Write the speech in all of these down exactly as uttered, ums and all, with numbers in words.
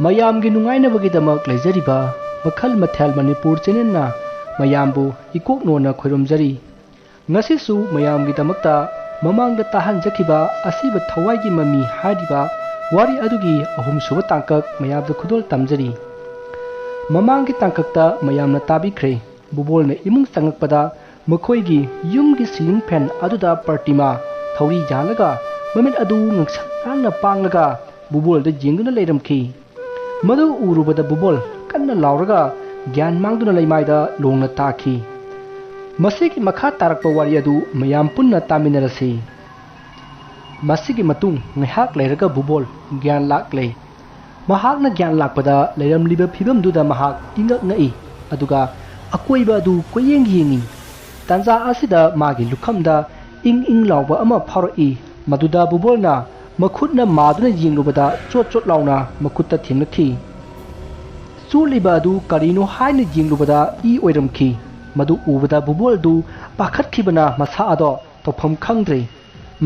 ꯃꯌꯥꯝꯒꯤ ꯅꯨꯡꯉꯥꯏꯅꯕꯒꯤꯗꯃꯛ ꯂꯩꯖꯔꯤꯕ ꯃꯈꯜ ꯃꯊꯦꯜ ꯃꯅꯤꯄꯨꯔ ꯆꯦꯅꯦꯜꯅ ꯃꯌꯥꯝꯕꯨ ꯏꯀꯣꯛ ꯅꯣꯟꯅ ꯈꯣꯏꯔꯨꯝꯖꯔꯤ꯫ ꯉꯁꯤꯁꯨ ꯃꯌꯥꯝꯒꯤꯗꯃꯛꯇ ꯃꯃꯥꯡꯗ ꯇꯥꯍꯟꯖꯈꯤꯕ ꯑꯁꯤꯕ ꯊꯋꯥꯏꯒꯤ ꯃꯃꯤ ꯍꯥꯏꯔꯤꯕ ꯋꯥꯔꯤ ꯑꯗꯨꯒꯤ ꯑꯍꯨꯝꯁꯨꯕ ꯇꯥꯡꯀꯛ ꯃꯌꯥꯝꯗ ꯈꯨꯗꯣꯜ ꯇꯝꯖꯔꯤ꯫ ꯃꯃꯥꯡꯒꯤ ꯇꯥꯡꯀꯛꯇ ꯃꯌꯥꯝꯅ ꯇꯥꯕꯤꯈ꯭ꯔꯦ꯫ ꯕꯨꯕꯣꯜꯅ ꯏꯃꯨꯡ ꯆꯪꯂꯛꯄꯗ ꯃꯈꯣꯏꯒꯤ ꯌꯨꯝꯒꯤ ꯁꯤꯂꯤꯡ ꯐꯦꯟ ꯑꯗꯨꯗ ꯄ꯭ꯔꯇꯤꯃꯥ ꯊꯧꯔꯤ ꯌꯥꯜꯂꯒ ꯃꯃꯤꯠ ꯑꯗꯨ ꯉꯥꯡꯁꯪ ꯉꯥꯡꯅ ꯄꯥꯡꯂꯒ ꯕꯨꯕꯣꯜꯗ ꯌꯦꯡꯗꯨꯅ ꯂꯩꯔꯝꯈꯤ꯫ ꯃꯗꯨ ꯎꯔꯨꯕꯗ ꯕꯨꯕꯣꯜ ꯀꯟꯅ ꯂꯥꯎꯔꯒ ꯒ꯭ꯌꯥꯟ ꯃꯥꯡꯗꯨꯅ ꯂꯩꯃꯥꯏꯗ ꯂꯣꯡꯅ ꯇꯥꯈꯤ꯫ ꯃꯁꯤꯒꯤ ꯃꯈꯥ ꯇꯥꯔꯛꯄ ꯋꯥꯔꯤ ꯑꯗꯨ ꯃꯌꯥꯝ ꯄꯨꯟꯅ ꯇꯥꯃꯤꯟꯅꯔꯁꯤ꯫ ꯃꯁꯤꯒꯤ ꯃꯇꯨꯡ ꯉꯥꯏꯍꯥꯛ ꯂꯩꯔꯒ ꯕꯨꯕꯣꯜ ꯒ꯭ꯌꯥꯟ ꯂꯥꯛꯂꯦ꯫ ꯃꯍꯥꯛꯅ ꯒ꯭ꯌꯥꯟ ꯂꯥꯛꯄꯗ ꯂꯩꯔꯝꯂꯤꯕ ꯐꯤꯕꯝꯗꯨꯗ ꯃꯍꯥꯛ ꯏꯉꯛ ꯉꯛꯏ, ꯑꯗꯨꯒ ꯑꯀꯣꯏꯕ ꯑꯗꯨ ꯀꯣꯏꯌꯦꯡ ꯌꯦꯡꯉꯤ꯫ ꯇꯥꯟꯖꯥ ꯑꯁꯤꯗ ꯃꯥꯒꯤ ꯂꯨꯈꯝꯗ ꯏꯪ ꯏꯪ ꯂꯥꯎꯕ ꯑꯃ ꯐꯥꯎꯔꯛꯏ꯫ ꯃꯗꯨꯗ ꯕꯨꯕꯣꯜꯅ ꯃꯈꯨꯠꯅ ꯃꯥꯗꯨꯅ ꯌꯦꯡꯂꯨꯕꯗ ꯆꯣꯠ ꯆꯣꯠ ꯂꯥꯎꯅ ꯃꯈꯨꯠꯇ ꯊꯦꯡꯂꯛꯈꯤ꯫ ꯆꯣꯠꯂꯤꯕ ꯑꯗꯨ ꯀꯔꯤꯅꯣ ꯍꯥꯏꯅ ꯌꯦꯡꯂꯨꯕꯗ ꯏ ꯑꯣꯏꯔꯝꯈꯤ꯫ ꯃꯗꯨ ꯎꯕꯗ ꯕꯨꯕꯣꯜꯗꯨ ꯄꯥꯈꯠꯈꯤꯕꯅ ꯃꯁꯥ ꯑꯗꯣ ꯇꯧꯐꯝ ꯈꯪꯗ꯭ꯔꯦ꯫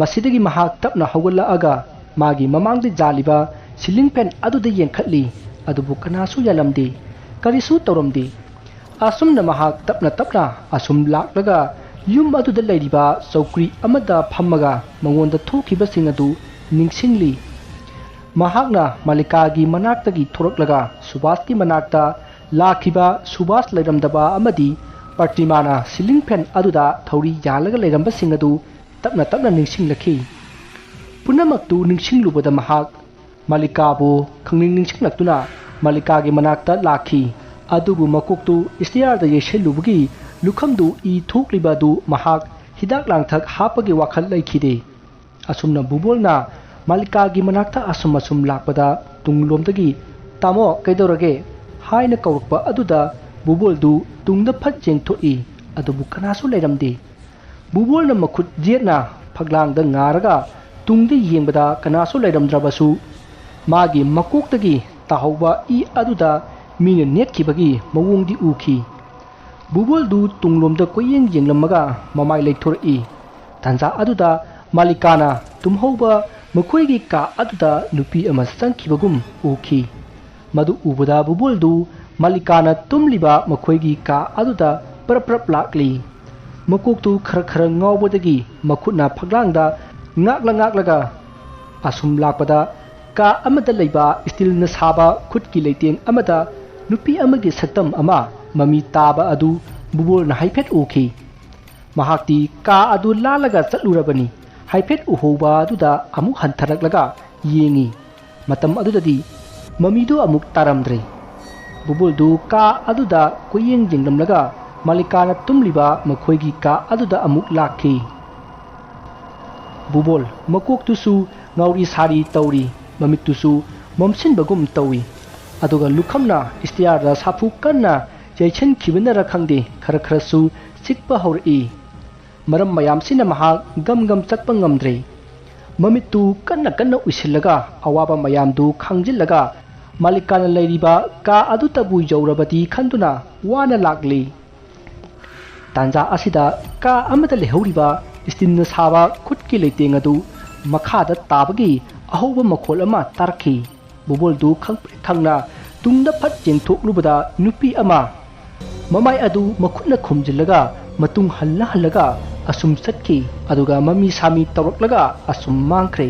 ꯃꯁꯤꯗꯒꯤ ꯃꯍꯥꯛ ꯇꯞꯅ ꯍꯧꯒꯠꯂꯛꯑꯒ ꯃꯥꯒꯤ ꯃꯃꯥꯡꯗ ꯌꯥꯜꯂꯤꯕ ꯁꯤꯂꯤꯡ ꯐꯦꯟ ꯑꯗꯨꯗ ꯌꯦꯡꯈꯠꯂꯤ, ꯑꯗꯨꯕꯨ ꯀꯅꯥꯁꯨ ꯌꯥꯜꯂꯝꯗꯦ, ꯀꯔꯤꯁꯨ ꯇꯧꯔꯝꯗꯦ꯫ ꯑꯁꯨꯝꯅ ꯃꯍꯥꯛ ꯇꯞꯅ ꯇꯞꯅ ꯑꯁꯨꯝ ꯂꯥꯛꯂꯒ ꯌꯨꯝ ꯑꯗꯨꯗ ꯂꯩꯔꯤꯕ ꯆꯧꯀ꯭ꯔꯤ ꯑꯃꯗ ꯐꯝꯃꯒ ꯃꯉꯣꯟꯗ ꯊꯣꯛꯈꯤꯕꯁꯤꯡ ꯑꯗꯨ ꯅꯤꯡꯁꯤꯡꯂꯤ꯫ ꯃꯍꯥꯛꯅ ꯃꯥꯂꯤꯀꯥꯒꯤ ꯃꯅꯥꯛꯇꯒꯤ ꯊꯣꯔꯛꯂꯒ ꯁꯨꯕꯥꯁꯀꯤ ꯃꯅꯥꯛꯇ ꯂꯥꯛꯈꯤꯕ ꯁꯨꯕꯥꯁ ꯂꯩꯔꯝꯗꯕ ꯑꯃꯗꯤ ꯄ꯭ꯔꯇꯤꯃꯥꯅ ꯁꯤꯂꯤꯡ ꯐꯦꯟ ꯑꯗꯨꯗ ꯊꯧꯔꯤ ꯌꯥꯜꯂꯒ ꯂꯩꯔꯝꯕꯁꯤꯡ ꯑꯗꯨ ꯇꯞꯅ ꯇꯞꯅ ꯅꯤꯡꯁꯤꯡꯂꯛꯈꯤ꯫ ꯄꯨꯝꯅꯃꯛꯇꯨ ꯅꯤꯡꯁꯤꯡꯂꯨꯕꯗ ꯃꯍꯥꯛ ꯃꯥꯂꯤꯀꯥꯕꯨ ꯈꯪꯅꯤꯡ ꯅꯤꯡꯁꯤꯡꯂꯛꯇꯨꯅ ꯃꯥꯂꯤꯀꯥꯒꯤ ꯃꯅꯥꯛꯇ ꯂꯥꯛꯈꯤ꯫ ꯑꯗꯨꯕꯨ ꯃꯀꯣꯛꯇꯨ ꯏꯁꯇꯤꯌꯥꯔꯗ ꯌꯩꯁꯤꯜꯂꯨꯕꯒꯤ ꯂꯨꯈꯝꯗꯨ ꯏ ꯊꯣꯛꯂꯤꯕ ꯑꯗꯨ ꯃꯍꯥꯛ ꯍꯤꯗꯥꯛ ꯂꯥꯡꯊꯛ ꯍꯥꯞꯄꯒꯤ ꯋꯥꯈꯜ ꯂꯩꯈꯤꯗꯦ꯫ ꯑꯁꯨꯝꯅ ꯕꯨꯕꯣꯜꯅ ꯃꯥꯂꯤꯀꯥꯒꯤ ꯃꯅꯥꯛꯇ ꯑꯁꯨꯝ ꯑꯁꯨꯝ ꯂꯥꯛꯄꯗ ꯇꯨꯡꯂꯣꯝꯗꯒꯤ "ꯇꯥꯃꯣ, ꯀꯩꯗꯧꯔꯒꯦ?" ꯍꯥꯏꯅ ꯀꯧꯔꯛꯄ ꯑꯗꯨꯗ ꯕꯨꯕꯣꯜꯗꯨ ꯇꯨꯡꯗ ꯐꯠ ꯆꯦꯟꯊꯣꯛꯏ꯫ ꯑꯗꯨꯕꯨ ꯀꯅꯥꯁꯨ ꯂꯩꯔꯝꯗꯦ꯫ ꯕꯨꯕꯣꯜꯅ ꯃꯈꯨꯠ ꯌꯦꯠꯅ ꯐꯛꯂꯥꯡꯗ ꯉꯥꯔꯒ ꯇꯨꯡꯗ ꯌꯦꯡꯕꯗ ꯀꯅꯥꯁꯨ ꯂꯩꯔꯝꯗ꯭ꯔꯕꯁꯨ ꯃꯥꯒꯤ ꯃꯀꯣꯛꯇꯒꯤ ꯇꯥꯍꯧꯕ ꯏ ꯑꯗꯨꯗ ꯃꯤꯅ ꯅꯦꯠꯈꯤꯕꯒꯤ ꯃꯑꯣꯡꯗꯤ ꯎꯈꯤ꯫ ꯕꯨꯕꯣꯜꯗꯨ ꯇꯨꯡꯂꯣꯝꯗ ꯀꯣꯏꯌꯦꯡ ꯌꯦꯡꯂꯝꯃꯒ ꯃꯃꯥꯏ ꯂꯩꯊꯣꯔꯛꯏ꯫ ꯇꯥꯟꯖꯥ ꯑꯗꯨꯗ ꯃꯥꯂꯤꯀꯥꯅ ꯇꯨꯝꯍꯧꯕ ꯃꯈꯣꯏꯒꯤ ꯀꯥ ꯑꯗꯨꯗ ꯅꯨꯄꯤ ꯑꯃ ꯆꯪꯈꯤꯕꯒꯨꯝ ꯎꯈꯤ꯫ ꯃꯗꯨ ꯎꯕꯗ ꯕꯨꯕꯣꯜꯗꯨ ꯃꯥꯂꯤꯀꯥꯅ ꯇꯨꯝꯂꯤꯕ ꯃꯈꯣꯏꯒꯤ ꯀꯥ ꯑꯗꯨꯗ ꯄ꯭ꯔꯞ ꯄ꯭ꯔꯞ ꯂꯥꯛꯂꯤ꯫ ꯃꯀꯣꯛꯇꯨ ꯈꯔ ꯈꯔ ꯉꯥꯎꯕꯗꯒꯤ ꯃꯈꯨꯠꯅ ꯐꯛꯂꯥꯡꯗ ꯉꯥꯛꯂ ꯉꯥꯛꯂꯒ ꯑꯁꯨꯝ ꯂꯥꯛꯄꯗ ꯀꯥ ꯑꯃꯗ ꯂꯩꯕ ꯁ꯭ꯇꯤꯜꯅ ꯁꯥꯕ ꯈꯨꯠꯀꯤ ꯂꯩꯇꯦꯡ ꯑꯃꯗ ꯅꯨꯄꯤ ꯑꯃꯒꯤ ꯁꯛꯇꯝ ꯑꯃ ꯃꯃꯤ ꯇꯥꯕ ꯑꯗꯨ ꯕꯨꯕꯣꯜꯅ ꯍꯥꯏꯐꯦꯠ ꯎꯈꯤ꯫ ꯃꯍꯥꯛꯇꯤ ꯀꯥ ꯑꯗꯨ ꯂꯥꯜꯂꯒ ꯆꯠꯂꯨꯔꯕꯅꯤ꯫ ꯍꯥꯏꯐꯦꯠ ꯎꯍꯧꯕ ꯑꯗꯨꯗ ꯑꯃꯨꯛ ꯍꯟꯊꯔꯛꯂꯒ ꯌꯦꯡꯉꯤ꯫ ꯃꯇꯝ ꯑꯗꯨꯗꯗꯤ ꯃꯃꯤꯗꯨ ꯑꯃꯨꯛ ꯇꯥꯔꯝꯗ꯭ꯔꯦ꯫ ꯕꯨꯕꯣꯜꯗꯨ ꯀꯥ ꯑꯗꯨꯗ ꯀꯣꯏꯌꯦꯡ ꯌꯦꯡꯂꯝꯂꯒ ꯃꯥꯂꯤꯀꯥꯅ ꯇꯨꯝꯂꯤꯕ ꯃꯈꯣꯏꯒꯤ ꯀꯥ ꯑꯗꯨꯗ ꯑꯃꯨꯛ ꯂꯥꯛꯈꯤ꯫ ꯕꯨꯕꯣꯜ ꯃꯀꯣꯛꯇꯨꯁꯨ ꯉꯥꯎꯔꯤ ꯁꯥꯔꯤ ꯇꯧꯔꯤ, ꯃꯃꯤꯠꯇꯨꯁꯨ ꯃꯝꯁꯤꯟꯕꯒꯨꯝ ꯇꯧꯏ꯫ ꯑꯗꯨꯒ ꯂꯨꯈꯝꯅ ꯁ꯭ꯇꯤꯌꯥꯔꯗ ꯁꯥꯐꯨ ꯀꯟꯅ ꯌꯩꯁꯤꯟꯈꯤꯕꯅꯔ ꯈꯪꯗꯦ, ꯈꯔ ꯈꯔꯁꯨ ꯆꯤꯛꯄ ꯍꯧꯔꯛꯏ꯫ ꯃꯔꯝ ꯃꯌꯥꯝꯁꯤꯅ ꯃꯍꯥꯛ ꯒꯝ ꯒꯝ ꯆꯠꯄ ꯉꯝꯗ꯭ꯔꯦ꯫ ꯃꯃꯤꯠꯇꯨ ꯀꯟꯅ ꯀꯟꯅ ꯎꯏꯁꯤꯜꯂꯒ ꯑꯋꯥꯕ ꯃꯌꯥꯝꯗꯨ ꯈꯥꯡꯖꯤꯜꯂꯒ ꯃꯥꯂꯤꯀꯥꯅ ꯂꯩꯔꯤꯕ ꯀꯥ ꯑꯗꯨꯇꯕꯨ ꯌꯧꯔꯕꯗꯤ ꯈꯟꯗꯨꯅ ꯋꯥꯅ ꯂꯥꯛꯂꯤ꯫ ꯇꯥꯟꯖꯥ ꯑꯁꯤꯗ ꯀꯥ ꯑꯃꯗ ꯂꯩꯍꯧꯔꯤꯕ ꯁ꯭ꯇꯤꯜꯅ ꯁꯥꯕ ꯈꯨꯠꯀꯤ ꯂꯩꯇꯦꯡ ꯑꯗꯨ ꯃꯈꯥꯗ ꯇꯥꯕꯒꯤ ꯑꯍꯧꯕ ꯃꯈꯣꯜ ꯑꯃ ꯇꯥꯔꯛꯈꯤ꯫ ꯕꯨꯕꯣꯜꯗꯨ ꯈꯪꯄ꯭ꯔꯦꯛ ꯈꯪꯅ ꯇꯨꯡꯗ ꯐꯠ ꯌꯦꯡꯊꯣꯛꯂꯨꯕꯗ ꯅꯨꯄꯤ ꯑꯃ ꯃꯃꯥꯏ ꯑꯗꯨ ꯃꯈꯨꯠꯅ ꯈꯨꯝꯖꯤꯜꯂꯒ ꯃꯇꯨꯡ ꯍꯜꯂ ꯍꯜꯂꯒ ꯑꯁꯨꯝ ꯆꯠꯈꯤ꯫ ꯑꯗꯨꯒ ꯃꯃꯤ ꯁꯥꯃꯤ ꯇꯧꯔꯛꯂꯒ ꯑꯁꯨꯝ ꯃꯥꯡꯈ꯭ꯔꯦ꯫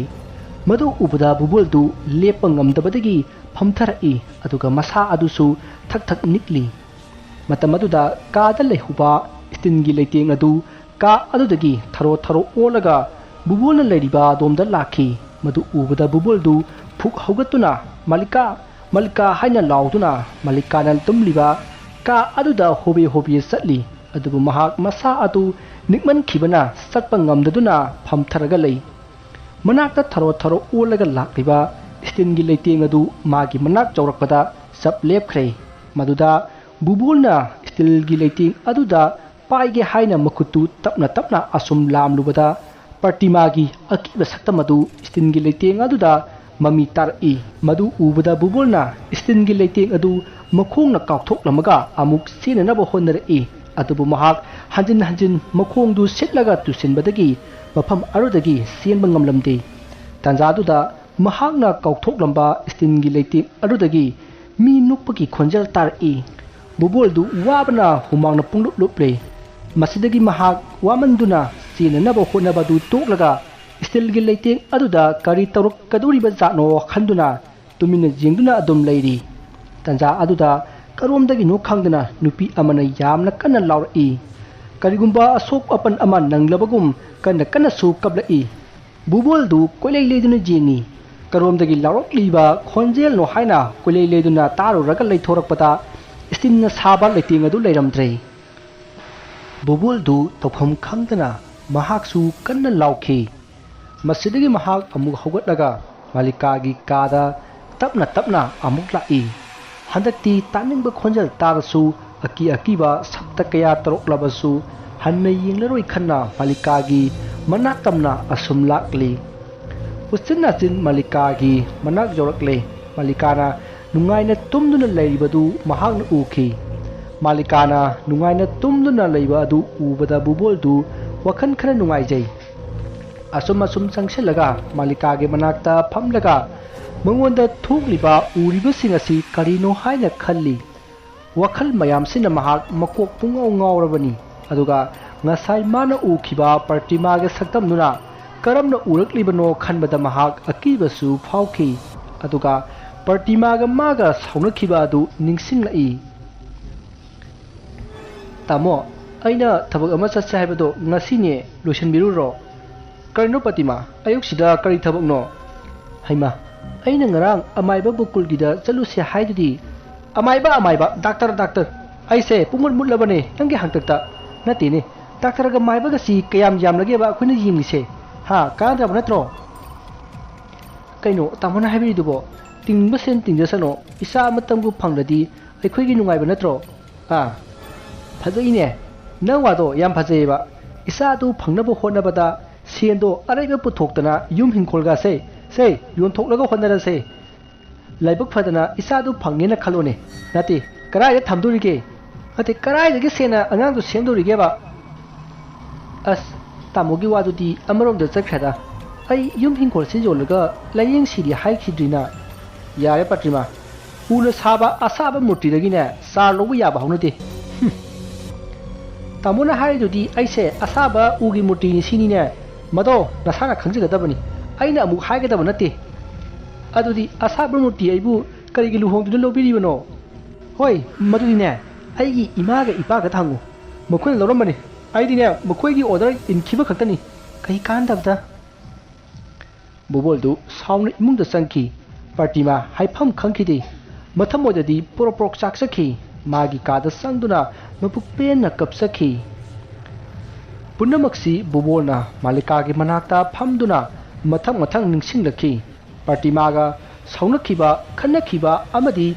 ꯃꯗꯨ ꯎꯕꯗ ꯕꯨꯕꯣꯜꯗꯨ ꯂꯦꯞꯄ ꯉꯝꯗꯕꯗꯒꯤ ꯐꯝꯊꯔꯛꯏ꯫ ꯑꯗꯨꯒ ꯃꯁꯥ ꯑꯗꯨꯁꯨ ꯊꯛ ꯊꯛ ꯅꯤꯛꯂꯤ꯫ ꯃꯇꯝ ꯑꯗꯨꯗ ꯀꯥꯗ ꯂꯩꯍꯧꯕ ꯁ꯭ꯇꯤꯜꯒꯤ ꯂꯩꯇꯦꯡ ꯑꯗꯨ ꯀꯥ ꯑꯗꯨꯗꯒꯤ ꯊꯔꯣ ꯊꯔꯣ ꯑꯣꯜꯂꯒ ꯕꯨꯕꯣꯜꯅ ꯂꯩꯔꯤꯕ ꯑꯗꯣꯝꯗ ꯂꯥꯛꯈꯤ꯫ ꯃꯗꯨ ꯎꯕꯗ ꯕꯨꯕꯣꯜꯗꯨ ꯐꯨꯛ ꯍꯧꯒꯠꯇꯨꯅ "ꯃꯥꯂꯤꯀꯥ, ꯃꯥꯂꯤꯀꯥ" ꯍꯥꯏꯅ ꯂꯥꯎꯗꯨꯅ ꯃꯥꯂꯤꯀꯥꯅ ꯇꯨꯝꯂꯤꯕ ꯀꯥ ꯑꯗꯨꯗ ꯍꯣꯕꯦ ꯍꯣꯕꯦ ꯆꯠꯂꯤ꯫ ꯑꯗꯨꯕꯨ ꯃꯍꯥꯛ ꯃꯁꯥ ꯑꯗꯨ ꯅꯤꯛꯃꯟꯈꯤꯕꯅ ꯆꯠꯄ ꯉꯝꯗꯗꯨꯅ ꯐꯝꯊꯔꯒ ꯂꯩ꯫ ꯃꯅꯥꯛꯇ ꯊꯔꯣ ꯊꯔꯣ ꯑꯣꯜꯂꯒ ꯂꯥꯛꯂꯤꯕ ꯁ꯭ꯇꯤꯜꯒꯤ ꯂꯩꯇꯦꯡ ꯑꯗꯨ ꯃꯥꯒꯤ ꯃꯅꯥꯛ ꯌꯧꯔꯛꯄꯗ ꯆꯞ ꯂꯦꯞꯈ꯭ꯔꯦ꯫ ꯃꯗꯨꯗ ꯕꯨꯕꯣꯜꯅ ꯁ꯭ꯇꯤꯜꯒꯤ ꯂꯩꯇꯦꯡ ꯑꯗꯨꯗ ꯄꯥꯏꯒꯦ ꯍꯥꯏꯅ ꯃꯈꯨꯠꯇꯨ ꯇꯞꯅ ꯇꯞꯅ ꯑꯁꯨꯝ ꯂꯥꯝꯂꯨꯕꯗ ꯄ꯭ꯔꯇꯤꯃꯥꯒꯤ ꯑꯀꯤꯕ ꯁꯛꯇꯝ ꯑꯗꯨ ꯁ꯭ꯇꯤꯜꯒꯤ ꯂꯩꯇꯦꯡ ꯑꯗꯨꯗ ꯃꯃꯤ ꯇꯥꯔꯛꯏ꯫ ꯃꯗꯨ ꯎꯕꯗ ꯕꯨꯕꯣꯜꯅ ꯁ꯭ꯇꯤꯜꯒꯤ ꯂꯩꯇꯦꯡ ꯑꯗꯨ ꯃꯈꯣꯡꯅ ꯀꯥꯎꯊꯣꯛꯂꯝꯃꯒ ꯑꯃꯨꯛ ꯆꯦꯟꯅꯅꯕ ꯍꯣꯠꯅꯔꯛꯏ꯫ ꯑꯗꯨꯕꯨ ꯃꯍꯥꯛ ꯍꯟꯖꯤꯟ ꯍꯟꯖꯤꯟ ꯃꯈꯣꯡꯗꯨ ꯁꯤꯠꯂꯒ ꯇꯨꯁꯤꯟꯕꯗꯒꯤ ꯃꯐꯝ ꯑꯗꯨꯗꯒꯤ ꯆꯦꯟꯕ ꯉꯝꯂꯝꯗꯦ꯫ ꯇꯥꯟꯖꯥꯗꯨꯗ ꯃꯍꯥꯛꯅ ꯀꯥꯎꯊꯣꯛꯂꯝꯕ ꯁ꯭ꯇꯤꯜꯒꯤ ꯂꯩꯇꯦꯡ ꯑꯗꯨꯗꯒꯤ ꯃꯤ ꯅꯣꯛꯄꯒꯤ ꯈꯣꯟꯖꯦꯜ ꯇꯥꯔꯛꯏ꯫ ꯕꯨꯕꯣꯜꯗꯨ ꯋꯥꯕꯅ ꯍꯨꯃꯥꯡꯅ ꯄꯨꯡꯂꯨꯞ ꯂꯨꯞꯂꯦ꯫ ꯃꯁꯤꯗꯒꯤ ꯃꯍꯥꯛ ꯋꯥꯃꯟꯗꯨꯅ ꯆꯦꯟꯅꯅꯕ ꯍꯣꯠꯅꯕꯗꯨ ꯇꯣꯛꯂꯒ ꯏꯁꯇꯤꯜꯒꯤ ꯂꯩꯇꯦꯡ ꯑꯗꯨꯗ ꯀꯔꯤ ꯇꯧꯔꯛꯀꯗꯧꯔꯤꯕ ꯖꯥꯠꯅꯣ ꯈꯟꯗꯨꯅ ꯇꯨꯃꯤꯟꯅ ꯌꯦꯡꯗꯨꯅ ꯑꯗꯨꯝ ꯂꯩꯔꯤ꯫ ꯇꯟꯖꯥ ꯑꯗꯨꯗ ꯀꯔꯣꯝꯗꯒꯤꯅꯣ ꯈꯪꯗꯅ ꯅꯨꯄꯤ ꯑꯃꯅ ꯌꯥꯝꯅ ꯀꯟꯅ ꯂꯥꯎꯔꯛꯏ꯫ ꯀꯔꯤꯒꯨꯝꯕ ꯑꯁꯣꯛ ꯑꯄꯟ ꯑꯃ ꯅꯪꯂꯕꯒꯨꯝ ꯀꯟꯅ ꯀꯟꯅꯁꯨ ꯀꯞꯂꯛꯏ꯫ ꯕꯨꯕꯣꯜꯗꯨ ꯀꯣꯏꯂꯩ ꯂꯩꯗꯨꯅ ꯌꯦꯡꯉꯤ꯫ ꯀꯔꯣꯝꯗꯒꯤ ꯂꯥꯎꯔꯛꯂꯤꯕ ꯈꯣꯟꯖꯦꯜꯅꯣ ꯍꯥꯏꯅ ꯀꯣꯏꯂꯩ ꯂꯩꯗꯨꯅ ꯇꯥꯔꯨꯔꯒ ꯂꯩꯊꯣꯔꯛꯄꯗ ꯏꯁꯇꯤꯟꯅ ꯁꯥꯕ ꯂꯩꯇꯦꯡ ꯑꯗꯨ ꯂꯩꯔꯝꯗ꯭ꯔꯦ꯫ ꯕꯨꯕꯣꯜꯗꯨ ꯇꯧꯐꯝ ꯈꯪꯗꯅ ꯃꯍꯥꯛꯁꯨ ꯀꯟꯅ ꯂꯥꯎꯈꯤ꯫ ꯃꯁꯤꯗꯒꯤ ꯃꯍꯥꯛ ꯑꯃꯨꯛ ꯍꯧꯒꯠꯂꯒ ꯃꯥꯂꯤꯀꯥꯒꯤ ꯀꯥꯗ ꯇꯞꯅ ꯇꯞꯅ ꯑꯃꯨꯛ ꯂꯥꯛꯏ꯫ ꯍꯟꯗꯛꯇꯤ ꯇꯥꯅꯤꯡꯕ ꯈꯣꯟꯖꯦꯜ ꯇꯥꯔꯁꯨ, ꯑꯀꯤ ꯑꯀꯤꯕ ꯁꯞꯇ ꯀꯌꯥ ꯇꯧꯔꯛꯂꯕꯁꯨ ꯍꯟꯅ ꯌꯦꯡꯂꯔꯣꯏ ꯈꯟꯅ ꯃꯥꯂꯤꯀꯥꯒꯤ ꯃꯅꯥꯛ ꯇꯝꯅ ꯑꯁꯨꯝ ꯂꯥꯛꯂꯤ꯫ ꯎꯆꯤꯟ ꯅꯥꯆꯤꯟ ꯃꯥꯂꯤꯀꯥꯒꯤ ꯃꯅꯥꯛ ꯌꯧꯔꯛꯂꯦ꯫ ꯃꯥꯂꯤꯀꯥꯅ ꯅꯨꯡꯉꯥꯏꯅ ꯇꯨꯝꯗꯨꯅ ꯂꯩꯔꯤꯕꯗꯨ ꯃꯍꯥꯛꯅ ꯎꯈꯤ꯫ ꯃꯥꯂꯤꯀꯥꯅ ꯅꯨꯡꯉꯥꯏꯅ ꯇꯨꯝꯗꯨꯅ ꯂꯩꯕ ꯑꯗꯨ ꯎꯕꯗ ꯕꯨꯕꯣꯜꯗꯨ ꯋꯥꯈꯜ ꯈꯔ ꯅꯨꯡꯉꯥꯏꯖꯩ꯫ ꯑꯁꯨꯝ ꯑꯁꯨꯝ ꯆꯪꯁꯤꯜꯂꯒ ꯃꯥꯂꯤꯀꯥꯒꯤ ꯃꯅꯥꯛꯇ ꯐꯝꯂꯒ ꯃꯉꯣꯟꯗ ꯊꯣꯛꯂꯤꯕ ꯎꯔꯤꯕꯁꯤꯡ ꯑꯁꯤ ꯀꯔꯤꯅꯣ ꯍꯥꯏꯅ ꯈꯜꯂꯤ꯫ ꯋꯥꯈꯜ ꯃꯌꯥꯝꯁꯤꯅ ꯃꯍꯥꯛ ꯃꯀꯣꯛ ꯄꯨꯡꯉꯥꯎ ꯉꯥꯎꯔꯕꯅꯤ꯫ ꯑꯗꯨꯒ ꯉꯁꯥꯏ ꯃꯥꯅ ꯎꯈꯤꯕ ꯄ꯭ꯔꯇꯤꯃꯥꯒꯤ ꯁꯛꯇꯝꯗꯨꯅ ꯀꯔꯝꯅ ꯎꯔꯛꯂꯤꯕꯅꯣ ꯈꯟꯕꯗ ꯃꯍꯥꯛ ꯑꯀꯤꯕꯁꯨ ꯐꯥꯎꯈꯤ꯫ ꯑꯗꯨꯒ ꯄ꯭ꯔꯇꯤꯃꯥꯒ ꯃꯥꯒ ꯁꯥꯎꯅꯈꯤꯕ ꯑꯗꯨ ꯅꯤꯡꯁꯤꯡꯂꯛꯏ꯫ "ꯇꯥꯃꯣ, ꯑꯩꯅ ꯊꯕꯛ ꯑꯃ ꯆꯠꯁꯦ ꯍꯥꯏꯕꯗꯣ ꯉꯁꯤꯅꯦ, ꯂꯣꯏꯁꯤꯟꯕꯤꯔꯨꯔꯣ꯫" "ꯀꯔꯤꯅꯣ ꯄ꯭ꯔꯇꯤꯃꯥ, ꯑꯌꯨꯛꯁꯤꯗ ꯀꯔꯤ ꯊꯕꯛꯅꯣ?" "ꯍꯩꯃꯥ, ꯑꯩꯅ ꯉꯔꯥꯡ ꯑꯃꯥꯏꯕ ꯒꯣꯀꯨꯜꯒꯤꯗ ꯆꯠꯂꯨꯁꯦ ꯍꯥꯏꯗꯨꯗꯤ?" "ꯑꯃꯥꯏꯕ, ꯑꯃꯥꯏꯕ, ꯗꯥꯛꯇꯔ, ꯗꯥꯛꯇꯔ꯫ ꯑꯩꯁꯦ ꯄꯨꯡꯃꯨꯠ ꯃꯨꯠꯂꯕꯅꯦ ꯅꯪꯒꯤ ꯍꯥꯛꯇꯛꯇ꯫ ꯅꯠꯇꯦꯅꯦ, ꯗꯥꯛꯇꯔꯒ ꯃꯥꯏꯕꯒꯁꯤ ꯀꯌꯥꯝ ꯌꯥꯝꯂꯒꯦꯕ ꯑꯩꯈꯣꯏꯅ ꯌꯦꯡꯂꯤꯁꯦ? ꯍꯥ, ꯀꯥꯟꯅꯗ꯭ꯔꯕ ꯅꯠꯇ꯭ꯔꯣ?" "ꯀꯩꯅꯣ ꯇꯥꯃꯣꯅ ꯍꯥꯏꯕꯤꯔꯤꯗꯨꯕꯣ? ꯇꯤꯡꯕ ꯁꯦꯟ ꯇꯤꯡꯖꯁꯅꯣ, ꯏꯆꯥ ꯑꯃꯇꯪꯕꯨ ꯐꯪꯂꯗꯤ ꯑꯩꯈꯣꯏꯒꯤ ꯅꯨꯡꯉꯥꯏꯕ ꯅꯠꯇ꯭ꯔꯣ?" "ꯑꯥ, ꯐꯖꯩꯅꯦ, ꯅꯪ ꯋꯥꯗꯣ ꯌꯥꯝ ꯐꯖꯩꯌꯦꯕ꯫ ꯏꯆꯥꯗꯨ ꯐꯪꯅꯕ ꯍꯣꯠꯅꯕꯗ ꯁꯦꯟꯗꯣ ꯑꯔꯩꯕ ꯄꯨꯊꯣꯛꯇꯅ ꯌꯨꯝ ꯍꯤꯡꯈꯣꯜꯒꯁꯦ, ꯁꯦ, ꯌꯣꯟꯊꯣꯛꯂꯒ ꯍꯣꯠꯅꯔꯁꯦ꯫ ꯂꯥꯏꯕꯛ ꯐꯗꯅ ꯏꯆꯥꯗꯨ ꯐꯪꯉꯦꯅ ꯈꯜꯂꯣꯅꯦ꯫ ꯅꯠꯇꯦ, ꯀꯗꯥꯏꯗ ꯊꯝꯗꯣꯔꯤꯒꯦ? ꯅꯠꯇꯦ, ꯀꯗꯥꯏꯗꯒꯤ ꯁꯦꯟꯅ ꯑꯉꯥꯡꯗꯨ ꯁꯦꯝꯗꯣꯔꯤꯒꯦꯕ?" "ꯑꯁ, ꯇꯥꯃꯣꯒꯤ ꯋꯥꯗꯨꯗꯤ ꯑꯃꯔꯣꯝꯗ ꯆꯠꯈ꯭ꯔꯦꯗ꯫ ꯑꯩ ꯌꯨꯝ ꯍꯤꯡꯈꯣꯜꯁꯤ ꯌꯣꯜꯂꯒ ꯂꯥꯏꯌꯦꯡꯁꯤꯗꯤ ꯍꯥꯏꯈꯤꯗ꯭ꯔꯤꯅ꯫" "ꯌꯥꯔꯦ ꯄ꯭ꯔꯇꯤꯃꯥ, ꯎꯅ ꯁꯥꯕ ꯑꯁꯥꯕ ꯃꯨꯔꯇꯤꯗꯒꯤꯅꯦ ꯆꯥꯔ ꯂꯧꯕ ꯌꯥꯕ ꯍꯧꯅꯗꯦ꯫ ꯍꯨꯝ꯫ ꯇꯥꯃꯣꯅ ꯍꯥꯏꯔꯤꯗꯨꯗꯤ ꯑꯩꯁꯦ ꯑꯁꯥꯕ ꯎꯒꯤ ꯃꯨꯔꯇꯤꯅꯤ ꯁꯤꯅꯤꯅꯦ꯫ ꯃꯗꯣ ꯅꯁꯥꯅ ꯈꯪꯖꯒꯗꯕꯅꯤ꯫ ꯑꯩꯅ ꯑꯃꯨꯛ ꯍꯥꯏꯒꯗꯕ ꯅꯠꯇꯦ꯫ ꯑꯗꯨꯗꯤ ꯑꯁꯥꯕ ꯃꯨꯔꯇꯤ ꯑꯩꯕꯨ ꯀꯔꯤꯒꯤ ꯂꯨꯍꯣꯡꯗꯨꯅ ꯂꯧꯕꯤꯔꯤꯕꯅꯣ? ꯍꯣꯏ, ꯃꯗꯨꯗꯤꯅꯦ, ꯑꯩꯒꯤ ꯏꯃꯥꯒ ꯏꯄꯥꯒꯗ ꯍꯪꯉꯨ꯫ ꯃꯈꯣꯏꯅ ꯂꯧꯔꯝꯕꯅꯤ꯫ ꯑꯩꯗꯤꯅꯦ, ꯃꯈꯣꯏꯒꯤ ꯑꯣꯔꯗꯔ ꯏꯟꯈꯤꯕ ꯈꯛꯇꯅꯤ꯫ ꯀꯩ ꯀꯥꯟꯗꯕꯗ꯫ ꯕꯨꯕꯣꯜꯗꯨ ꯁꯥꯎꯅ ꯏꯃꯨꯡꯗ ꯆꯪꯈꯤ꯫ ꯄ꯭ꯔꯇꯤꯃꯥ ꯍꯥꯏꯐꯝ ꯈꯪꯈꯤꯗꯦ꯫ ꯃꯊꯃꯣꯏꯗꯗꯤ ꯄꯣꯔꯣꯛ ꯄꯣꯔꯣꯛ ꯆꯥꯛꯆꯈꯤ꯫ ꯃꯥꯒꯤ ꯀꯥꯗ ꯆꯪꯗꯨꯅ ꯃꯕꯨꯛ ꯄꯦꯟꯅ ꯀꯞꯆꯈꯤ꯫ ꯄꯨꯝꯅꯃꯛꯁꯤ ꯕꯨꯕꯣꯜꯅ ꯃꯥꯂꯤꯀꯥꯒꯤ ꯃꯅꯥꯛꯇ ꯐꯝꯗꯨꯅ ꯃꯊꯪ ꯃꯊꯪ ꯅꯤꯡꯁꯤꯡꯂꯛꯈꯤ꯫ ꯄ꯭ꯔꯇꯤꯃꯥꯒ ꯁꯥꯎꯅꯈꯤꯕ, ꯈꯠꯅꯈꯤꯕ ꯑꯃꯗꯤ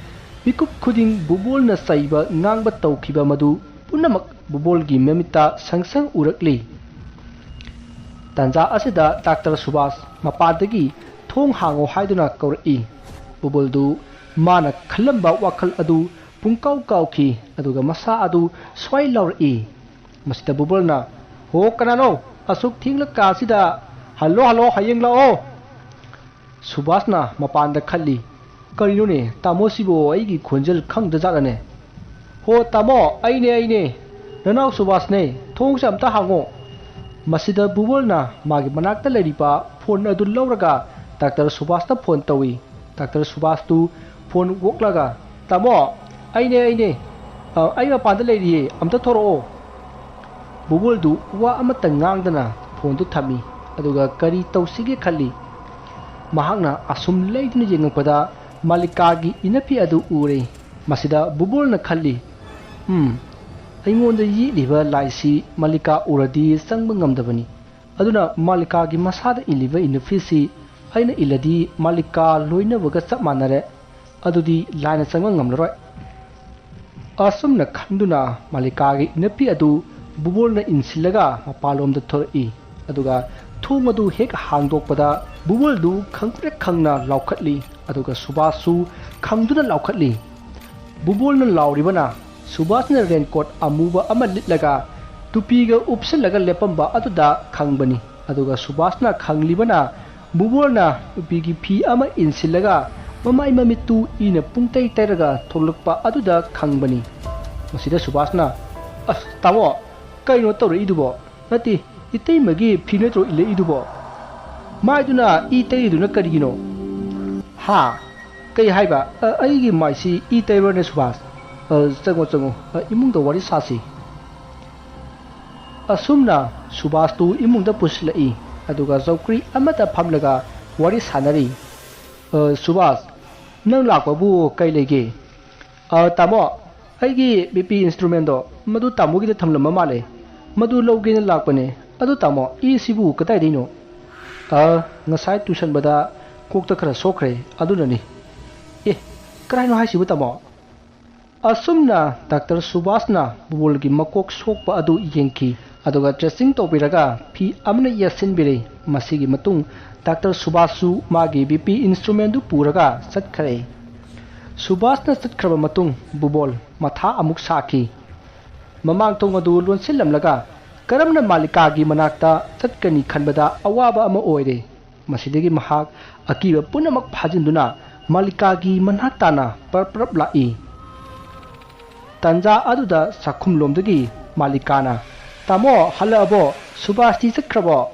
ꯃꯤꯀꯨꯞ ꯈꯨꯗꯤꯡ ꯕꯨꯕꯣꯜꯅ ꯆꯩꯕ ꯉꯥꯡꯕ ꯇꯧꯈꯤꯕ ꯃꯗꯨ ꯄꯨꯝꯅꯃꯛ ꯕꯨꯕꯣꯜꯒꯤ ꯃꯃꯤꯠꯇ ꯁꯪ ꯁꯪ ꯎꯔꯛꯂꯤ꯫ ꯇꯥꯟꯖꯥ ꯑꯁꯤꯗ ꯗꯥꯛꯇꯔ ꯁꯨꯕꯥꯁ ꯃꯄꯥꯟꯗꯒꯤ "ꯊꯣꯡ ꯍꯥꯡꯉꯣ" ꯍꯥꯏꯗꯨꯅ ꯀꯧꯔꯛꯏ꯫ ꯕꯨꯕꯣꯜꯗꯨ ꯃꯥꯅ ꯈꯜꯂꯝꯕ ꯋꯥꯈꯜ ꯑꯗꯨ ꯄꯨꯡꯀꯥꯎ ꯀꯥꯎꯈꯤ, ꯑꯗꯨꯒ ꯃꯁꯥ ꯑꯗꯨ ꯁ꯭ꯋꯥꯏ ꯂꯥꯎꯔꯛꯏ꯫ ꯃꯁꯤꯗ ꯕꯨꯕꯣꯜꯅ, "ꯍꯣ, ꯀꯅꯥꯅꯣ? ꯑꯁꯨꯛ ꯊꯦꯡꯂꯀꯥꯟꯁꯤꯗ? ꯍꯜꯂꯣ, ꯍꯜꯂꯣ, ꯍꯌꯦꯡ ꯂꯥꯛꯑꯣ!" ꯁꯨꯕꯥꯁꯅ ꯃꯄꯥꯟꯗ ꯈꯜꯂꯤ꯫ "ꯀꯔꯤꯅꯣꯅꯦ, ꯇꯥꯃꯣꯁꯤꯕꯨ ꯑꯩꯒꯤ ꯈꯣꯟꯖꯦꯜ ꯈꯪꯗꯖꯥꯠꯂꯅꯦ? ꯍꯣ, ꯇꯥꯃꯣ, ꯑꯩꯅꯦ, ꯑꯩꯅꯦ, ꯅꯅꯥꯎ ꯁꯨꯕꯥꯁꯅꯦ꯫ ꯊꯣꯡꯁꯦ ꯑꯝꯇ ꯍꯥꯡꯉꯣ!" ꯃꯁꯤꯗ ꯕꯨꯕꯣꯜꯅ ꯃꯥꯒꯤ ꯃꯅꯥꯛꯇ ꯂꯩꯔꯤꯕ ꯐꯣꯟ ꯑꯗꯨ ꯂꯧꯔꯒ ꯗꯥꯛꯇꯔ ꯁꯨꯕꯥꯁꯇ ꯐꯣꯟ ꯇꯧꯏ꯫ ꯗꯥꯛꯇꯔ ꯁꯨꯕꯥꯁꯇꯨ ꯐꯣꯟ ꯑꯣꯛꯂꯒ, "ꯇꯥꯃꯣ, ꯑꯩꯅꯦ, ꯑꯩꯅꯦ꯫ ꯑ, ꯑꯩ ꯃꯄꯥꯟꯗ ꯂꯩꯔꯤꯌꯦ, ꯑꯝꯇ ꯊꯣꯔꯛꯑꯣ!" ꯕꯨꯕꯣꯜꯗꯨ ꯋꯥ ꯑꯃꯠꯇ ꯉꯥꯡꯗꯅ ꯐꯣꯟꯗꯨ ꯊꯝꯃꯤ꯫ ꯑꯗꯨꯒ ꯀꯔꯤ ꯇꯧꯁꯤꯒꯦ ꯈꯜꯂꯤ꯫ ꯃꯍꯥꯛꯅ ꯑꯁꯨꯝ ꯂꯩꯗꯨꯅ ꯌꯦꯡꯉꯛꯄꯗ ꯃꯥꯂꯤꯀꯥꯒꯤ ꯏꯅꯐꯤ ꯑꯗꯨ ꯎꯔꯦ꯫ ꯃꯁꯤꯗ ꯕꯨꯕꯣꯜꯅ ꯈꯜꯂꯤ, "ꯎꯝ, ꯑꯩꯉꯣꯟꯗ ꯌꯦꯛꯂꯤꯕ ꯂꯥꯏꯁꯤ ꯃꯥꯂꯤꯀꯥ ꯎꯔꯗꯤ ꯆꯪꯕ ꯉꯝꯗꯕꯅꯤ꯫ ꯑꯗꯨꯅ ꯃꯥꯂꯤꯀꯥꯒꯤ ꯃꯁꯥꯗ ꯏꯜꯂꯤꯕ ꯏꯅꯐꯤꯁꯤ ꯑꯩꯅ ꯏꯜꯂꯗꯤ ꯃꯥꯂꯤꯀꯥ ꯂꯣꯏꯅꯕꯒ ꯆꯞ ꯃꯥꯟꯅꯔꯦ꯫ ꯑꯗꯨꯗꯤ ꯂꯥꯏꯅ ꯆꯪꯕ ꯉꯝꯂꯔꯣꯏ"꯫ ꯑꯁꯨꯝꯅ ꯈꯟꯗꯨꯅ ꯃꯥꯂꯤꯀꯥꯒꯤ ꯏꯅꯐꯤ ꯑꯗꯨ ꯕꯨꯕꯣꯜꯅ ꯏꯟꯁꯤꯜꯂꯒ ꯃꯄꯥꯟꯂꯣꯝꯗ ꯊꯣꯔꯛꯏ꯫ ꯑꯗꯨꯒ ꯊꯣꯡ ꯑꯗꯨ ꯍꯦꯛ ꯍꯥꯡꯗꯣꯛꯄꯗ ꯕꯨꯕꯣꯜꯗꯨ ꯈꯪꯄ꯭ꯔꯦꯛ ꯈꯪꯅ ꯂꯥꯎꯈꯠꯂꯤ꯫ ꯑꯗꯨꯒ ꯁꯨꯕꯥꯁꯁꯨ ꯈꯪꯗꯨꯅ ꯂꯥꯎꯈꯠꯂꯤ꯫ ꯕꯨꯕꯣꯜꯅ ꯂꯥꯎꯔꯤꯕꯅ ꯁꯨꯕꯥꯁꯅ ꯔꯦꯟꯀꯣꯠ ꯑꯃꯨꯕ ꯑꯃ ꯂꯤꯠꯂꯒ ꯇꯨꯄꯤꯒ ꯎꯞꯁꯤꯜꯂꯒ ꯂꯦꯞꯄꯝꯕ ꯑꯗꯨꯗ ꯈꯪꯕꯅꯤ꯫ ꯑꯗꯨꯒ ꯁꯨꯕꯥꯁꯅ ꯈꯪꯂꯤꯕꯅ ꯕꯨꯕꯣꯜꯅ ꯅꯨꯄꯤꯒꯤ ꯐꯤ ꯑꯃ ꯏꯟꯁꯤꯜꯂꯒ ꯃꯃꯥꯏ ꯃꯃꯤꯠꯇꯨ ꯏꯅ ꯄꯨꯡꯇꯩ ꯇꯩꯔꯒ ꯊꯣꯛꯂꯛꯄ ꯑꯗꯨꯗ ꯈꯪꯕꯅꯤ꯫ ꯃꯁꯤꯗ ꯁꯨꯕꯥꯁꯅ, "ꯑꯁ ꯇꯥꯃꯣ, ꯀꯩꯅꯣ ꯇꯧꯔꯛꯏꯗꯨꯕꯣ? ꯅꯠꯇꯦ, ꯏꯇꯩꯃꯒꯤ ꯐꯤ ꯅꯠꯇ꯭ꯔꯣ ꯏꯜꯂꯛꯏꯗꯨꯕꯣ? ꯃꯥꯏꯗꯨꯅ ꯏ ꯇꯩꯔꯤꯗꯨꯅ ꯀꯔꯤꯒꯤꯅꯣ?" "ꯍꯥ? ꯀꯩ ꯍꯥꯏꯕ? ꯑ, ꯑꯩꯒꯤ ꯃꯥꯏꯁꯤ ꯏ ꯇꯩꯕ꯭ꯔꯅꯦ ꯁꯨꯕꯥꯁ? ꯑ, ꯆꯪꯉꯣ, ꯆꯪꯉꯣ, ꯑ, ꯏꯃꯨꯡꯗ ꯋꯥꯔꯤ ꯁꯥꯁꯤ꯫" ꯑꯁꯨꯝꯅ ꯁꯨꯕꯥꯁꯇꯨ ꯏꯃꯨꯡꯗ ꯄꯨꯁꯤꯜꯂꯛꯏ, ꯑꯗꯨꯒ ꯆꯧꯀ꯭ꯔꯤ ꯑꯃꯗ ꯐꯝꯂꯒ ꯋꯥꯔꯤ ꯁꯥꯟꯅꯔꯤ꯫ "ꯑ, ꯁꯨꯕꯥꯁ, ꯅꯪ ꯂꯥꯛꯄꯕꯨ ꯀꯩ ꯂꯩꯒꯦ?" "ꯑ, ꯇꯥꯃꯣ, ꯑꯩꯒꯤ ꯕꯤ ꯄꯤ instrumentꯗꯣ ꯃꯗꯨ ꯇꯥꯃꯣꯒꯤꯗ ꯊꯝꯂꯝꯕ ꯃꯥꯜꯂꯦ꯫ ꯃꯗꯨ ꯂꯧꯒꯦꯅ ꯂꯥꯛꯄꯅꯦ꯫ ꯑꯗꯨ ꯇꯥꯃꯣ, ꯏꯁꯤꯕꯨ ꯀꯗꯥꯏꯗꯩꯅꯣ?" "ꯑ, ꯉꯁꯥꯏ ꯇꯨꯁꯟꯕꯗ ꯀꯣꯛꯇ ꯈꯔ ꯁꯣꯛꯈ꯭ꯔꯦ, ꯑꯗꯨꯅꯅꯤ꯫" "ꯑꯦ, ꯀꯔꯥꯏꯅꯣ ꯍꯥꯏꯁꯤꯕꯨ ꯇꯥꯃꯣ?" ꯑꯁꯨꯝꯅ ꯗꯥꯛꯇꯔ ꯁꯨꯕꯥꯁꯅ ꯕꯨꯕꯣꯜꯒꯤ ꯃꯀꯣꯛ ꯁꯣꯛꯄ ꯑꯗꯨ ꯌꯦꯡꯈꯤ, ꯑꯗꯨꯒ dressing ꯇꯧꯕꯤꯔꯒ ꯐꯤ ꯑꯃꯅ ꯌꯦꯠꯁꯤꯟꯕꯤꯔꯦ꯫ ꯃꯁꯤꯒꯤ ꯃꯇꯨꯡ ꯗꯥꯛꯇꯔ ꯁꯨꯕꯥꯁꯁꯨ ꯃꯥꯒꯤ ꯕꯤ ꯄꯤ instrumentꯗꯨ ꯄꯨꯔꯒ ꯆꯠꯈ꯭ꯔꯦ꯫ ꯁꯨꯕꯥꯁꯅ ꯆꯠꯈ꯭ꯔꯕ ꯃꯇꯨꯡ ꯕꯨꯕꯣꯜ ꯃꯊꯥ ꯑꯃꯨꯛ ꯁꯥꯈꯤ꯫ ꯃꯃꯥꯡ ꯊꯣꯡ ꯑꯗꯨ ꯂꯣꯟꯁꯤꯜꯂꯝꯂꯒ ꯀꯔꯝꯅ ꯃꯥꯂꯤꯀꯥꯒꯤ ꯃꯅꯥꯛꯇ ꯆꯠꯀꯅꯤ ꯈꯟꯕꯗ ꯑꯋꯥꯕ ꯑꯃ ꯑꯣꯏꯔꯦ꯫ ꯃꯁꯤꯗꯒꯤ ꯃꯍꯥꯛ ꯑꯀꯤꯕ ꯄꯨꯝꯅꯃꯛ ꯐꯥꯖꯤꯟꯗꯨꯅ ꯃꯥꯂꯤꯀꯥꯒꯤ ꯃꯅꯥꯛ ꯇꯥꯅ ꯄꯔꯞ ꯄꯔꯞ ꯂꯥꯛꯏ꯫ ꯇꯥꯟꯖꯥ ꯑꯗꯨꯗ ꯆꯥꯛꯈꯨꯝꯂꯣꯝꯗꯒꯤ ꯃꯥꯂꯤꯀꯥꯅ, "ꯇꯥꯃꯣ, ꯍꯜꯂꯛꯑꯕꯣ? ꯁꯨꯕꯥꯁꯇꯤ ꯆꯠꯈ꯭ꯔꯕꯣ?"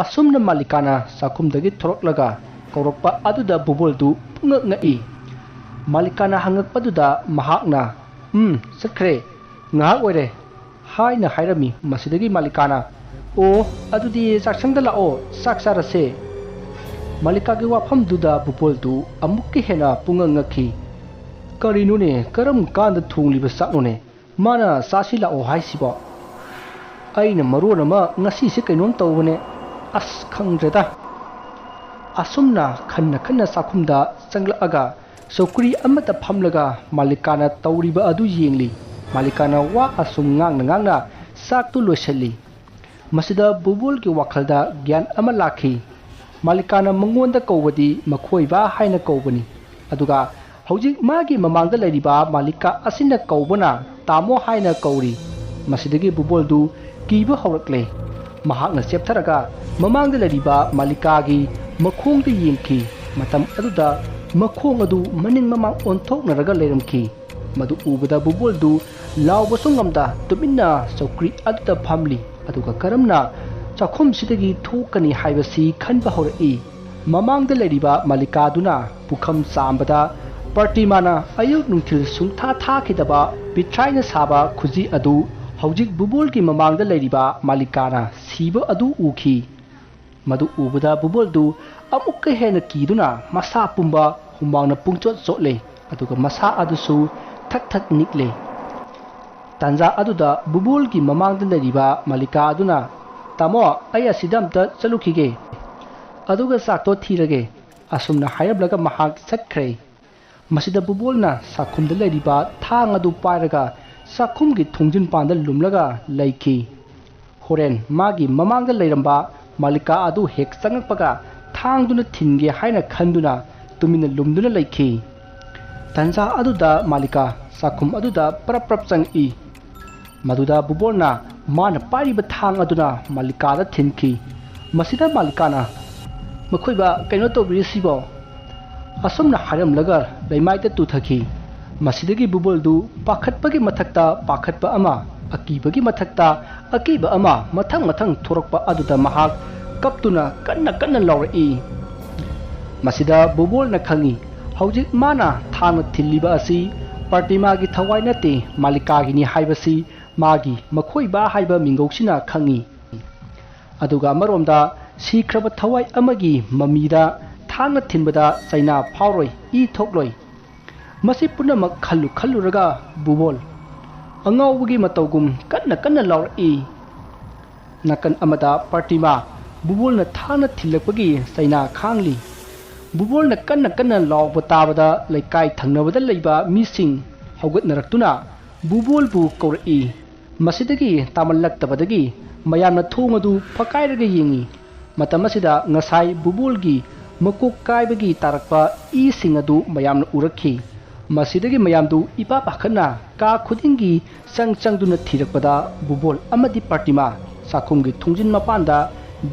ꯑꯁꯨꯝꯅ ꯃꯥꯂꯤꯀꯥꯅ ꯆꯥꯛꯈꯨꯝꯗꯒꯤ ꯊꯣꯔꯛꯂꯒ ꯀꯧꯔꯛꯄ ꯑꯗꯨꯗ ꯕꯨꯕꯣꯜꯗꯨ ꯄꯨꯡꯉꯛ ꯉꯛꯏ꯫ ꯃꯥꯂꯤꯀꯥꯅ ꯍꯪꯉꯛꯄꯗꯨꯗ ꯃꯍꯥꯛꯅ, "ꯎꯝ, ꯆꯠꯈ꯭ꯔꯦ꯫ ꯉꯥꯏꯍꯥꯛ ꯑꯣꯏꯔꯦ," ꯍꯥꯏꯅ ꯍꯥꯏꯔꯝꯃꯤ꯫ ꯃꯁꯤꯗꯒꯤ ꯃꯥꯂꯤꯀꯥꯅ, "ꯑꯣ, ꯑꯗꯨꯗꯤ ꯆꯥꯛꯁꯪꯗ ꯂꯥꯛꯑꯣ, ꯆꯥꯛ ꯆꯥꯔꯁꯦ꯫" ꯃꯥꯂꯤꯀꯥꯒꯤ ꯋꯥꯐꯝꯗꯨꯗ ꯕꯨꯕꯣꯜꯗꯨ ꯑꯃꯨꯛꯀ ꯍꯦꯟꯅ ꯄꯨꯡꯉꯛ ꯉꯛꯈꯤ꯫ "ꯀꯔꯤꯅꯣꯅꯦ, ꯀꯔꯝ ꯀꯥꯟꯗ ꯊꯣꯡꯂꯤꯕ ꯆꯥꯛꯅꯣꯅꯦ? ꯃꯥꯅ ꯆꯥꯁꯤ ꯂꯥꯛꯑꯣ ꯍꯥꯏꯁꯤꯕꯣ? ꯑꯩꯅ ꯃꯔꯣꯟ ꯑꯃ ꯉꯁꯤꯁꯦ ꯀꯩꯅꯣꯝ ꯇꯧꯕꯅꯦ꯫ ꯑꯁ, ꯈꯪꯗ꯭ꯔꯦꯗ꯫" ꯑꯁꯨꯝꯅ ꯈꯟꯅ ꯈꯟꯅ ꯆꯥꯛꯈꯨꯝꯗ ꯆꯪꯂꯛꯑꯒ ꯆꯧꯀ꯭ꯔꯤ ꯑꯃꯗ ꯐꯝꯂꯒ ꯃꯥꯂꯤꯀꯥꯅ ꯇꯧꯔꯤꯕ ꯑꯗꯨ ꯌꯦꯡꯂꯤ꯫ ꯃꯥꯂꯤꯀꯥꯅ ꯋꯥ ꯑꯁꯨꯝ ꯉꯥꯡꯅ ꯉꯥꯡꯅ ꯆꯥꯛꯇꯨ ꯂꯣꯏꯁꯤꯜꯂꯤ꯫ ꯃꯁꯤꯗ ꯕꯨꯕꯣꯜꯒꯤ ꯋꯥꯈꯜꯗ ꯒ꯭ꯌꯥꯟ ꯑꯃ ꯂꯥꯛꯈꯤ꯫ ꯃꯥꯂꯤꯀꯥꯅ ꯃꯉꯣꯟꯗ ꯀꯧꯕꯗꯤ ꯃꯈꯣꯏꯕ ꯍꯥꯏꯅ ꯀꯧꯕꯅꯤ, ꯑꯗꯨꯒ ꯍꯧꯖꯤꯛ ꯃꯥꯒꯤ ꯃꯃꯥꯡꯗ ꯂꯩꯔꯤꯕ ꯃꯥꯂꯤꯀꯥ ꯑꯁꯤꯅ ꯀꯧꯕꯅ ꯇꯥꯃꯣ ꯍꯥꯏꯅ ꯀꯧꯔꯤ꯫ ꯃꯁꯤꯗꯒꯤ ꯕꯨꯕꯣꯜꯗꯨ ꯀꯤꯕ ꯍꯧꯔꯛꯂꯦ꯫ ꯃꯍꯥꯛꯅ ꯆꯦꯞꯊꯔꯒ ꯃꯃꯥꯡꯗ ꯂꯩꯔꯤꯕ ꯃꯥꯂꯤꯀꯥꯒꯤ ꯃꯈꯣꯡꯗ ꯌꯦꯡꯈꯤ꯫ ꯃꯇꯝ ꯑꯗꯨꯗ ꯃꯈꯣꯡ ꯑꯗꯨ ꯃꯅꯤꯡ ꯃꯃꯥꯡ ꯑꯣꯟꯊꯣꯛꯅꯔꯒ ꯂꯩꯔꯝꯈꯤ꯫ ꯃꯗꯨ ꯎꯕꯗ ꯕꯨꯕꯣꯜꯗꯨ ꯂꯥꯎꯕꯁꯨ ꯉꯝꯗ ꯇꯨꯃꯤꯟꯅ ꯆꯧꯀ꯭ꯔꯤ ꯑꯗꯨꯗ ꯐꯝꯂꯤ꯫ ꯑꯗꯨꯒ ꯀꯔꯝꯅ ꯆꯥꯛꯈꯨꯝꯁꯤꯗꯒꯤ ꯊꯣꯛꯀꯅꯤ ꯍꯥꯏꯕꯁꯤ ꯈꯟꯕ ꯍꯧꯔꯛꯏ꯫ ꯃꯃꯥꯡꯗ ꯂꯩꯔꯤꯕ ꯃꯥꯂꯤꯀꯥꯗꯨꯅ ꯄꯨꯈꯝ ꯆꯥꯝꯕꯗ ꯄ꯭ꯔꯇꯤꯃꯥꯅ ꯑꯌꯨꯛ ꯅꯨꯡꯊꯤꯜ ꯁꯨꯡꯊꯥ ꯊꯥꯈꯤꯗꯕ ꯄꯤꯊ꯭ꯔꯥꯏꯅ ꯁꯥꯕ ꯈꯨꯖꯤ ꯑꯗꯨ ꯍꯧꯖꯤꯛ ꯕꯨꯕꯣꯜꯒꯤ ꯃꯃꯥꯡꯗ ꯂꯩꯔꯤꯕ ꯃꯥꯂꯤꯀꯥꯅ ꯁꯤꯕ ꯑꯗꯨ ꯎꯈꯤ꯫ ꯃꯗꯨ ꯎꯕꯗ ꯕꯨꯕꯣꯜꯗꯨ ꯑꯃꯨꯛꯀ ꯍꯦꯟꯅ ꯀꯤꯗꯨꯅ ꯃꯁꯥ ꯄꯨꯝꯕ ꯍꯨꯃꯥꯡꯅ ꯄꯨꯡꯆꯣꯠ ꯆꯣꯠꯂꯦ, ꯑꯗꯨꯒ ꯃꯁꯥ ꯑꯗꯨꯁꯨ ꯊꯛ ꯊꯛ ꯅꯤꯛꯂꯦ꯫ ꯇꯥꯟꯖꯥ ꯑꯗꯨꯗ ꯕꯨꯕꯣꯜꯒꯤ ꯃꯃꯥꯡꯗ ꯂꯩꯔꯤꯕ ꯃꯥꯂꯤꯀꯥ ꯑꯗꯨꯅ, "ꯇꯥꯃꯣ, ꯑꯩ ꯑꯁꯤꯗ ꯑꯝꯇ ꯆꯠꯂꯨꯈꯤꯒꯦ, ꯑꯗꯨꯒ ꯆꯥꯛꯇꯣ ꯊꯤꯔꯒꯦ," ꯑꯁꯨꯝꯅ ꯍꯥꯏꯔꯝꯂꯒ ꯃꯍꯥꯛ ꯆꯠꯈ꯭ꯔꯦ꯫ ꯃꯁꯤꯗ ꯕꯨꯕꯣꯜꯅ ꯆꯥꯛꯈꯨꯝꯗ ꯂꯩꯔꯤꯕ ꯊꯥꯡ ꯑꯗꯨ ꯄꯥꯏꯔꯒ ꯆꯥꯛꯈꯨꯝꯒꯤ ꯊꯣꯡꯖꯤꯟ ꯄꯥꯟꯗ ꯂꯨꯝꯂꯒ ꯂꯩꯈꯤ꯫ ꯍꯣꯔꯦꯟ ꯃꯥꯒꯤ ꯃꯃꯥꯡꯗ ꯂꯩꯔꯝꯕ ꯃꯥꯂꯤꯀꯥ ꯑꯗꯨ ꯍꯦꯛ ꯆꯪꯉꯛꯄꯒ ꯊꯥꯡꯗꯨꯅ ꯊꯤꯟꯒꯦ ꯍꯥꯏꯅ ꯈꯟꯗꯨꯅ ꯇꯨꯃꯤꯟꯅ ꯂꯨꯝꯗꯨꯅ ꯂꯩꯈꯤ꯫ ꯇꯟꯖꯥ ꯑꯗꯨꯗ ꯃꯥꯂꯤꯀꯥ ꯆꯥꯛꯈꯨꯝ ꯑꯗꯨꯗ ꯄ꯭ꯔꯞ ꯄ꯭ꯔꯞ ꯆꯪꯉꯛꯏ꯫ ꯃꯗꯨꯗ ꯕꯨꯕꯣꯜꯅ ꯃꯥꯅ ꯄꯥꯏꯔꯤꯕ ꯊꯥꯡ ꯑꯗꯨꯅ ꯃꯥꯂꯤꯀꯥꯗ ꯊꯤꯟꯈꯤ꯫ ꯃꯁꯤꯗ ꯃꯥꯂꯤꯀꯥꯅ, "ꯃꯈꯣꯏꯕ, ꯀꯩꯅꯣ ꯇꯧꯕꯤꯔꯤꯁꯤꯕꯣ?" ꯑꯁꯨꯝꯅ ꯍꯥꯏꯔꯝꯂꯒ ꯂꯩꯃꯥꯏꯗ ꯇꯨꯊꯈꯤ꯫ ꯃꯁꯤꯗꯒꯤ ꯕꯨꯕꯣꯜꯗꯨ ꯄꯥꯈꯠꯄꯒꯤ ꯃꯊꯛꯇ ꯄꯥꯈꯠꯄ ꯑꯃ, ꯑꯀꯤꯕꯒꯤ ꯃꯊꯛꯇ ꯑꯀꯤꯕ ꯑꯃ ꯃꯊꯪ ꯃꯊꯪ ꯊꯣꯔꯛꯄ ꯑꯗꯨꯗ ꯃꯍꯥꯛ ꯀꯞꯇꯨꯅ ꯀꯟꯅ ꯀꯟꯅ ꯂꯥꯎꯔꯛꯏ꯫ ꯃꯁꯤꯗ ꯕꯨꯕꯣꯜꯅ ꯈꯪꯏ, ꯍꯧꯖꯤꯛ ꯃꯥꯅ ꯊꯥꯡꯅ ꯊꯤꯜꯂꯤꯕ ꯑꯁꯤ ꯄ꯭ꯔꯇꯤꯃꯥꯒꯤ ꯊꯋꯥꯏ ꯅꯠꯇꯦ, ꯃꯥꯂꯤꯀꯥꯒꯤꯅꯤ ꯍꯥꯏꯕꯁꯤ ꯃꯥꯒꯤ ꯃꯈꯣꯏꯕ ꯍꯥꯏꯕ ꯃꯤꯡꯒꯧꯁꯤꯅ ꯈꯪꯏ꯫ ꯑꯗꯨꯒ ꯑꯃꯔꯣꯝꯗ ꯁꯤꯈ꯭ꯔꯕ ꯊꯋꯥꯏ ꯑꯃꯒꯤ ꯃꯃꯤꯗ ꯊꯥꯡꯅ ꯊꯤꯟꯕꯗ ꯆꯩꯅꯥ ꯐꯥꯎꯔꯣꯏ, ꯏ ꯊꯣꯛꯂꯣꯏ꯫ ꯃꯁꯤ ꯄꯨꯝꯅꯃꯛ ꯈꯜꯂꯨ ꯈꯜꯂꯨꯔꯒ ꯕꯨꯕꯣꯜ ꯑꯉꯥꯎꯕꯒꯤ ꯃꯇꯧꯒꯨꯝ ꯀꯟꯅ ꯀꯟꯅ ꯂꯥꯎꯔꯛꯏ꯫ ꯅꯥꯀꯟ ꯑꯃꯗ ꯄ꯭ꯔꯇꯤꯃꯥ ꯕꯨꯕꯣꯜꯅ ꯊꯥꯡꯅ ꯊꯤꯜꯂꯛꯄꯒꯤ ꯆꯩꯅꯥ ꯈꯥꯡꯂꯤ꯫ ꯕꯨꯕꯣꯜꯅ ꯀꯟꯅ ꯀꯟꯅ ꯂꯥꯎꯕ ꯇꯥꯕꯗ ꯂꯩꯀꯥꯏ ꯊꯪꯅꯕꯗ ꯂꯩꯕ ꯃꯤꯁꯤꯡ ꯍꯧꯒꯠꯅꯔꯛꯇꯨꯅ ꯕꯨꯕꯣꯜꯕꯨ ꯀꯧꯔꯛꯏ꯫ ꯃꯁꯤꯗꯒꯤ ꯇꯥꯃꯜꯂꯛꯇꯕꯗꯒꯤ ꯃꯌꯥꯝꯅ ꯊꯣꯡ ꯑꯗꯨ ꯐꯛꯀꯥꯏꯔꯒ ꯌꯦꯡꯉꯤ꯫ ꯃꯇꯝ ꯑꯁꯤꯗ ꯉꯁꯥꯏ ꯕꯨꯕꯣꯜꯒꯤ ꯃꯀꯣꯛ ꯀꯥꯏꯕꯒꯤ ꯇꯥꯔꯛꯄ ꯏꯁꯤꯡ ꯑꯗꯨ ꯃꯌꯥꯝꯅ ꯎꯔꯛꯈꯤ꯫ ꯃꯁꯤꯗꯒꯤ ꯃꯌꯥꯝꯗꯨ ꯏꯄꯥ ꯄꯥꯈꯠꯅ ꯀꯥ ꯈꯨꯗꯤꯡꯒꯤ ꯆꯪ ꯆꯪꯗꯨꯅ ꯊꯤꯔꯛꯄꯗ ꯕꯨꯕꯣꯜ ꯑꯃꯗꯤ ꯄ꯭ꯔꯇꯤꯃꯥ ꯆꯥꯛꯈꯨꯝꯒꯤ ꯊꯣꯡꯖꯤꯟ ꯃꯄꯥꯟꯗ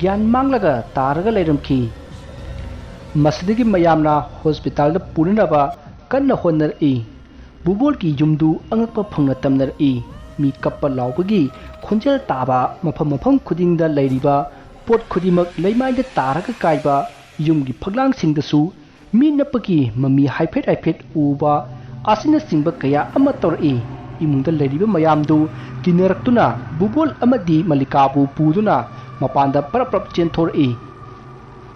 ꯒ꯭ꯌꯥꯟ ꯃꯥꯡꯂꯒ ꯇꯥꯔꯒ ꯂꯩꯔꯝꯈꯤ꯫ ꯃꯁꯤꯗꯒꯤ ꯃꯌꯥꯝꯅ ꯍꯣꯁꯄꯤꯇꯥꯜꯗ ꯄꯨꯅꯅꯕ ꯀꯟꯅ ꯍꯣꯠꯅꯔꯛꯏ꯫ ꯕꯨꯕꯣꯜꯒꯤ ꯌꯨꯝꯗꯨ ꯑꯉꯛꯄ ꯐꯪꯅ ꯇꯝꯅꯔꯛꯏ꯫ ꯃꯤ ꯀꯞꯄ ꯂꯥꯎꯕꯒꯤ ꯈꯣꯟꯖꯦꯜ ꯇꯥꯕ, ꯃꯐꯝ ꯃꯐꯝ ꯈꯨꯗꯤꯡꯗ ꯂꯩꯔꯤꯕ ꯄꯣꯠ ꯈꯨꯗꯤꯡꯃꯛ ꯂꯩꯃꯥꯏꯗ ꯇꯥꯔꯒ ꯀꯥꯏꯕ, ꯌꯨꯝꯒꯤ ꯐꯛꯂꯥꯡꯁꯤꯡꯗꯁꯨ ꯃꯤ ꯅꯞꯄꯒꯤ ꯃꯃꯤ ꯍꯥꯏꯐꯦꯠ ꯍꯥꯏꯐꯦꯠ ꯎꯕ ꯑꯁꯤꯅꯆꯤꯡꯕ ꯀꯌꯥ ꯑꯃ ꯇꯧꯔꯛꯏ꯫ ꯏꯃꯨꯡꯗ ꯂꯩꯔꯤꯕ ꯃꯌꯥꯝꯗꯨ ꯀꯤꯅꯔꯛꯇꯨꯅ ꯕꯨꯕꯣꯜ ꯑꯃꯗꯤ ꯃꯜꯂꯤꯀꯥꯕꯨ ꯄꯨꯗꯨꯅ ꯃꯄꯥꯟꯗ ꯄꯔꯞ ꯄꯔꯞ ꯆꯦꯟꯊꯣꯔꯛꯏ꯫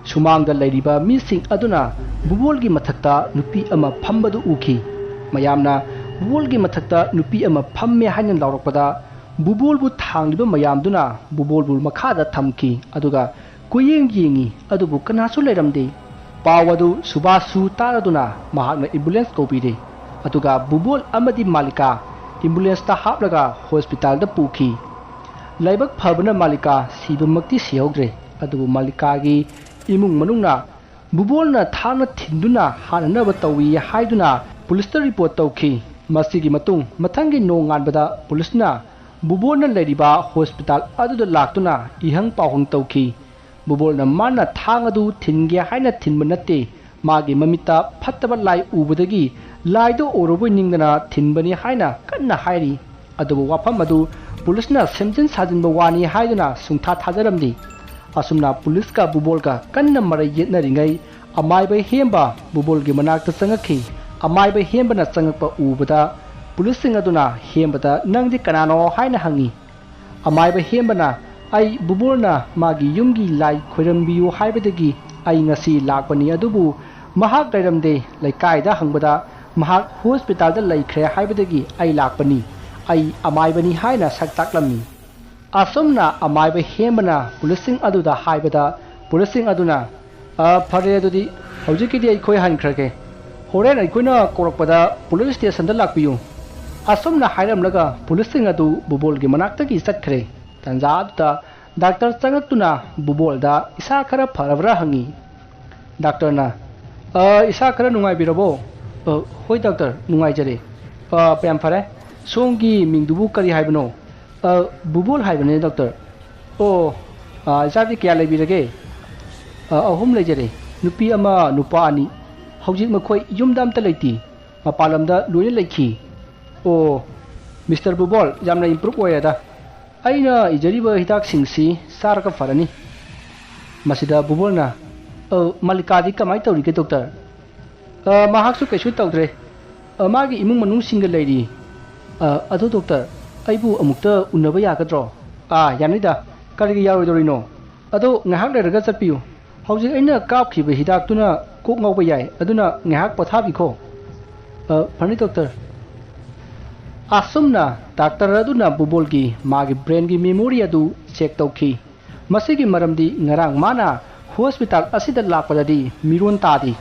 ꯁꯨꯃꯥꯡꯗ ꯂꯩꯔꯤꯕ ꯃꯤꯁꯤꯡ ꯑꯗꯨꯅ ꯕꯨꯕꯣꯜꯒꯤ ꯃꯊꯛꯇ ꯅꯨꯄꯤ ꯑꯃ ꯐꯝꯕꯗꯨ ꯎꯈꯤ꯫ ꯃꯌꯥꯝꯅ ꯕꯨꯕꯣꯜꯒꯤ ꯃꯊꯛꯇ ꯅꯨꯄꯤ ꯑꯃ ꯐꯝꯃꯦ ꯍꯥꯏꯅ ꯂꯥꯎꯔꯛꯄꯗ, ꯕꯨꯕꯣꯜꯕꯨ ꯊꯥꯡꯂꯤꯕ ꯃꯌꯥꯝꯗꯨꯅ ꯕꯨꯕꯣꯜꯕꯨ ꯃꯈꯥꯗ ꯊꯝꯈꯤ꯫ ꯑꯗꯨꯒ ꯀꯣꯏꯌꯦꯡ ꯌꯦꯡꯉꯤ, ꯑꯗꯨꯕꯨ ꯀꯅꯥꯁꯨ ꯂꯩꯔꯝꯗꯦ꯫ ꯄꯥꯎ ꯑꯗꯨ ꯁꯨꯕꯥꯁꯁꯨ ꯇꯥꯔꯗꯨꯅ ꯃꯍꯥꯛꯅ ꯑꯦꯝꯕꯨꯂꯦꯟꯁ ꯀꯧꯕꯤꯔꯦ꯫ ꯑꯗꯨꯒ ꯕꯨꯕꯣꯜ ꯑꯃꯗꯤ ꯃꯥꯂꯤꯀꯥ ꯑꯦꯝꯕꯨꯂꯦꯟꯁꯇ ꯍꯥꯞꯂꯒ ꯍꯣꯁꯄꯤꯇꯥꯜꯗ ꯄꯨꯈꯤ꯫ ꯂꯥꯏꯕꯛ ꯐꯕꯅ ꯃꯥꯂꯤꯀꯥ ꯁꯤꯕꯃꯛꯇꯤ ꯁꯤꯍꯧꯗ꯭ꯔꯦ, ꯑꯗꯨꯕꯨ ꯃꯥꯂꯤꯀꯥꯒꯤ ꯏꯃꯨꯡ ꯃꯅꯨꯡꯅ ꯕꯨꯕꯣꯜꯅ ꯊꯥꯡꯅ ꯊꯤꯟꯗꯨꯅ ꯍꯥꯠꯅꯅꯕ ꯇꯧꯏ ꯍꯥꯏꯗꯨꯅ ꯄꯨꯂꯤꯁꯇ ꯔꯤꯄꯣꯔꯠ ꯇꯧꯈꯤ꯫ ꯃꯁꯤꯒꯤ ꯃꯇꯨꯡ ꯃꯊꯪꯒꯤ ꯅꯣꯡꯉꯥꯟꯕꯗ ꯄꯨꯂꯤꯁꯅ ꯕꯨꯕꯣꯜꯅ ꯂꯩꯔꯤꯕ ꯍꯣꯁꯄꯤꯇꯥꯜ ꯑꯗꯨꯗ ꯂꯥꯛꯇꯨꯅ ꯏꯍꯪ ꯄꯥꯎꯍꯪ ꯇꯧꯈꯤ꯫ ꯕꯨꯕꯣꯜꯅ ꯃꯥꯅ ꯊꯥꯡ ꯑꯗꯨ ꯊꯤꯟꯒꯦ ꯍꯥꯏꯅ ꯊꯤꯟꯕ ꯅꯠꯇꯦ, ꯃꯥꯒꯤ ꯃꯃꯤꯠꯇ ꯐꯠꯇꯕ ꯂꯥꯏ ꯎꯕꯗꯒꯤ ꯂꯥꯏꯗꯨ ꯑꯣꯏꯔꯕꯣꯏ ꯅꯤꯡꯗꯅ ꯊꯤꯟꯕꯅꯤ ꯍꯥꯏꯅ ꯀꯟꯅ ꯍꯥꯏꯔꯤ꯫ ꯑꯗꯨꯕꯨ ꯋꯥꯐꯝ ꯑꯗꯨ ꯄꯨꯂꯤꯁꯅ ꯁꯦꯝꯖꯤꯟ ꯁꯥꯖꯤꯟꯕ ꯋꯥꯅꯤ ꯍꯥꯏꯗꯨꯅ ꯁꯨꯡꯊꯥ ꯊꯥꯖꯔꯝꯗꯦ꯫ ꯑꯁꯨꯝꯅ ꯄꯨꯂꯤꯁꯀ ꯕꯨꯕꯣꯜꯒ ꯀꯟꯅ ꯃꯔꯩ ꯌꯦꯠꯅꯔꯤꯉꯩ ꯑꯃꯥꯏꯕ ꯍꯦꯝꯕ ꯕꯨꯕꯣꯜꯒꯤ ꯃꯅꯥꯛꯇ ꯆꯪꯉꯛꯈꯤ꯫ ꯑꯃꯥꯏꯕ ꯍꯦꯝꯕꯅ ꯆꯪꯉꯛꯄ ꯎꯕꯗ ꯄꯨꯂꯤꯁꯁꯤꯡ ꯑꯗꯨꯅ ꯍꯦꯝꯕꯗ "ꯅꯪꯗꯤ ꯀꯅꯥꯅꯣ?" ꯍꯥꯏꯅ ꯍꯪꯉꯤ꯫ ꯑꯃꯥꯏꯕ ꯍꯦꯝꯕꯅ "ꯑꯩ ꯕꯨꯕꯣꯜꯅ ꯃꯥꯒꯤ ꯌꯨꯝꯒꯤ ꯂꯥꯏ ꯈꯣꯏꯔꯝꯕꯤꯌꯨ ꯍꯥꯏꯕꯗꯒꯤ ꯑꯩ ꯉꯁꯤ ꯂꯥꯛꯄꯅꯤ, ꯑꯗꯨꯕꯨ ꯃꯍꯥꯛ ꯂꯩꯔꯝꯗꯦ꯫ ꯂꯩꯀꯥꯏꯗ ꯍꯪꯕꯗ ꯃꯍꯥꯛ ꯍꯣꯁꯄꯤꯇꯥꯜꯗ ꯂꯩꯈ꯭ꯔꯦ ꯍꯥꯏꯕꯗꯒꯤ ꯑꯩ ꯂꯥꯛꯄꯅꯤ꯫ ꯑꯩ ꯑꯃꯥꯏꯕꯅꯤ" ꯍꯥꯏꯅ ꯁꯛ ꯇꯥꯛꯂꯝꯃꯤ꯫ ꯑꯁꯨꯝꯅ ꯑꯃꯥꯏꯕ ꯍꯦꯝꯕꯅ ꯄꯨꯂꯤꯁꯁꯤꯡ ꯑꯗꯨꯗ ꯍꯥꯏꯕꯗ ꯄꯨꯂꯤꯁꯁꯤꯡ ꯑꯗꯨꯅ "ꯑ, ꯐꯔꯦ, ꯑꯗꯨꯗꯤ ꯍꯧꯖꯤꯛꯀꯤꯗꯤ ꯑꯩꯈꯣꯏ ꯍꯟꯈ꯭ꯔꯒꯦ꯫ ꯍꯣꯔꯦꯟ ꯑꯩꯈꯣꯏꯅ ꯀꯧꯔꯛꯄꯗ ꯄꯨꯂꯤꯁ ꯁ꯭ꯇꯦꯁꯟꯗ ꯂꯥꯛꯄꯤꯌꯨ"꯫ ꯑꯁꯨꯝꯅ ꯍꯥꯏꯔꯝꯂꯒ ꯄꯨꯂꯤꯁꯁꯤꯡ ꯑꯗꯨ ꯕꯨꯕꯣꯜꯒꯤ ꯃꯅꯥꯛꯇꯒꯤ ꯆꯠꯈ꯭ꯔꯦ꯫ ꯇꯥꯟꯖꯥ ꯑꯗꯨꯗ ꯗꯥꯛꯇꯔ ꯆꯪꯉꯛꯇꯨꯅ ꯕꯨꯕꯣꯜꯗ ꯏꯁꯥ ꯈꯔ ꯐꯔꯕ꯭ꯔꯥ ꯍꯪꯉꯤ꯫ ꯗꯥꯛꯇꯔꯅ, "ꯑ, ꯏꯁꯥ ꯈꯔ ꯅꯨꯡꯉꯥꯏꯕꯤꯔꯕꯣ?" "ꯑ, ꯍꯣꯏ ꯗꯥꯛꯇꯔ, ꯅꯨꯡꯉꯥꯏꯖꯔꯦ꯫ ꯑ, ꯌꯥꯝ ꯐꯔꯦ꯫ ꯁꯣꯝꯒꯤ ꯃꯤꯡꯗꯨꯕꯨ ꯀꯔꯤ ꯍꯥꯏꯕꯅꯣ?" "ꯑ, ꯕꯨꯕꯣꯜ ꯍꯥꯏꯕꯅꯦ ꯗꯥꯛꯇꯔ"꯫ "ꯑꯣ, ꯑ, ꯏꯆꯥꯗꯤ ꯀꯌꯥ ꯂꯩꯕꯤꯔꯒꯦ?" "ꯑ, ꯑꯍꯨꯝ ꯂꯩꯖꯔꯦ"꯫ ꯅꯨꯄꯤ ꯑꯃ, ꯅꯨꯄꯥ ꯑꯅꯤ꯫ ꯍꯧꯖꯤꯛ ꯃꯈꯣꯏ ꯌꯨꯝꯗ ꯑꯝꯇ ꯂꯩꯇꯦ꯫ ꯃꯄꯥꯟ ꯂꯝꯗ ꯂꯣꯏꯅ ꯂꯩꯈꯤ꯫ ꯑꯣ, ꯃꯤꯁꯇꯔ ꯕꯨꯕꯣꯜ, ꯌꯥꯝꯅ ꯏꯝꯄ꯭ꯔꯨꯞ ꯑꯣꯏꯔꯦꯗ꯫ ꯑꯩꯅ ꯏꯖꯔꯤꯕ ꯍꯤꯗꯥꯛꯁꯤꯡꯁꯤ ꯆꯥꯔꯒ ꯐꯔꯅꯤ꯫ ꯃꯁꯤꯗ ꯕꯨꯕꯣꯜꯅ, "ꯑ, ꯃꯥꯂꯤꯀꯥꯗꯤ ꯀꯃꯥꯏ ꯇꯧꯔꯤꯒꯦ, ꯗꯣꯛꯇꯔ?" "ꯑ, ꯃꯍꯥꯛꯁꯨ ꯀꯩꯁꯨ ꯇꯧꯗ꯭ꯔꯦ꯫ ꯑ, ꯃꯥꯒꯤ ꯏꯃꯨꯡ ꯃꯅꯨꯡꯁꯤꯡꯒ ꯂꯩꯔꯤ꯫" "ꯑ, ꯑꯗꯣ ꯗꯣꯛꯇꯔ, ꯑꯩꯕꯨ ꯑꯃꯨꯛꯇ ꯎꯅꯕ ꯌꯥꯒꯗ꯭ꯔꯣ?" "ꯑꯥ, ꯌꯥꯅꯤꯗ꯫ ꯀꯔꯤꯒꯤ ꯌꯥꯔꯣꯏꯗꯧꯔꯤꯅꯣ? ꯑꯗꯣ ꯉꯥꯏꯍꯥꯛ ꯂꯩꯔꯒ ꯆꯠꯄꯤꯌꯨ꯫ ꯍꯧꯖꯤꯛ ꯑꯩꯅ ꯀꯥꯞꯈꯤꯕ ꯍꯤꯗꯥꯛꯇꯨꯅ ꯀꯣꯛ ꯉꯥꯎꯕ ꯌꯥꯏ, ꯑꯗꯨꯅ ꯉꯥꯏꯍꯥꯛ ꯄꯣꯊꯥꯕꯤꯈꯣ꯫" "ꯑ, ꯐꯅꯤ ꯗꯣꯛꯇꯔ꯫" ꯑꯁꯨꯝꯅ ꯗꯥꯛꯇꯔ ꯑꯗꯨꯅ ꯕꯨꯕꯣꯜꯒꯤ ꯃꯥꯒꯤ ꯕ꯭ꯔꯦꯟꯒꯤ ꯃꯦꯃꯣꯔꯤ ꯑꯗꯨ ꯆꯦꯛ ꯇꯧꯈꯤ꯫ ꯃꯁꯤꯒꯤ ꯃꯔꯝꯗꯤ ꯉꯔꯥꯡ ꯃꯥꯅ ꯍꯣꯁꯄꯤꯇꯥꯜ ꯑꯁꯤꯗ ꯂꯥꯛꯄꯗꯗꯤ ꯃꯤꯔꯣꯟ ꯇꯥꯗꯦ꯫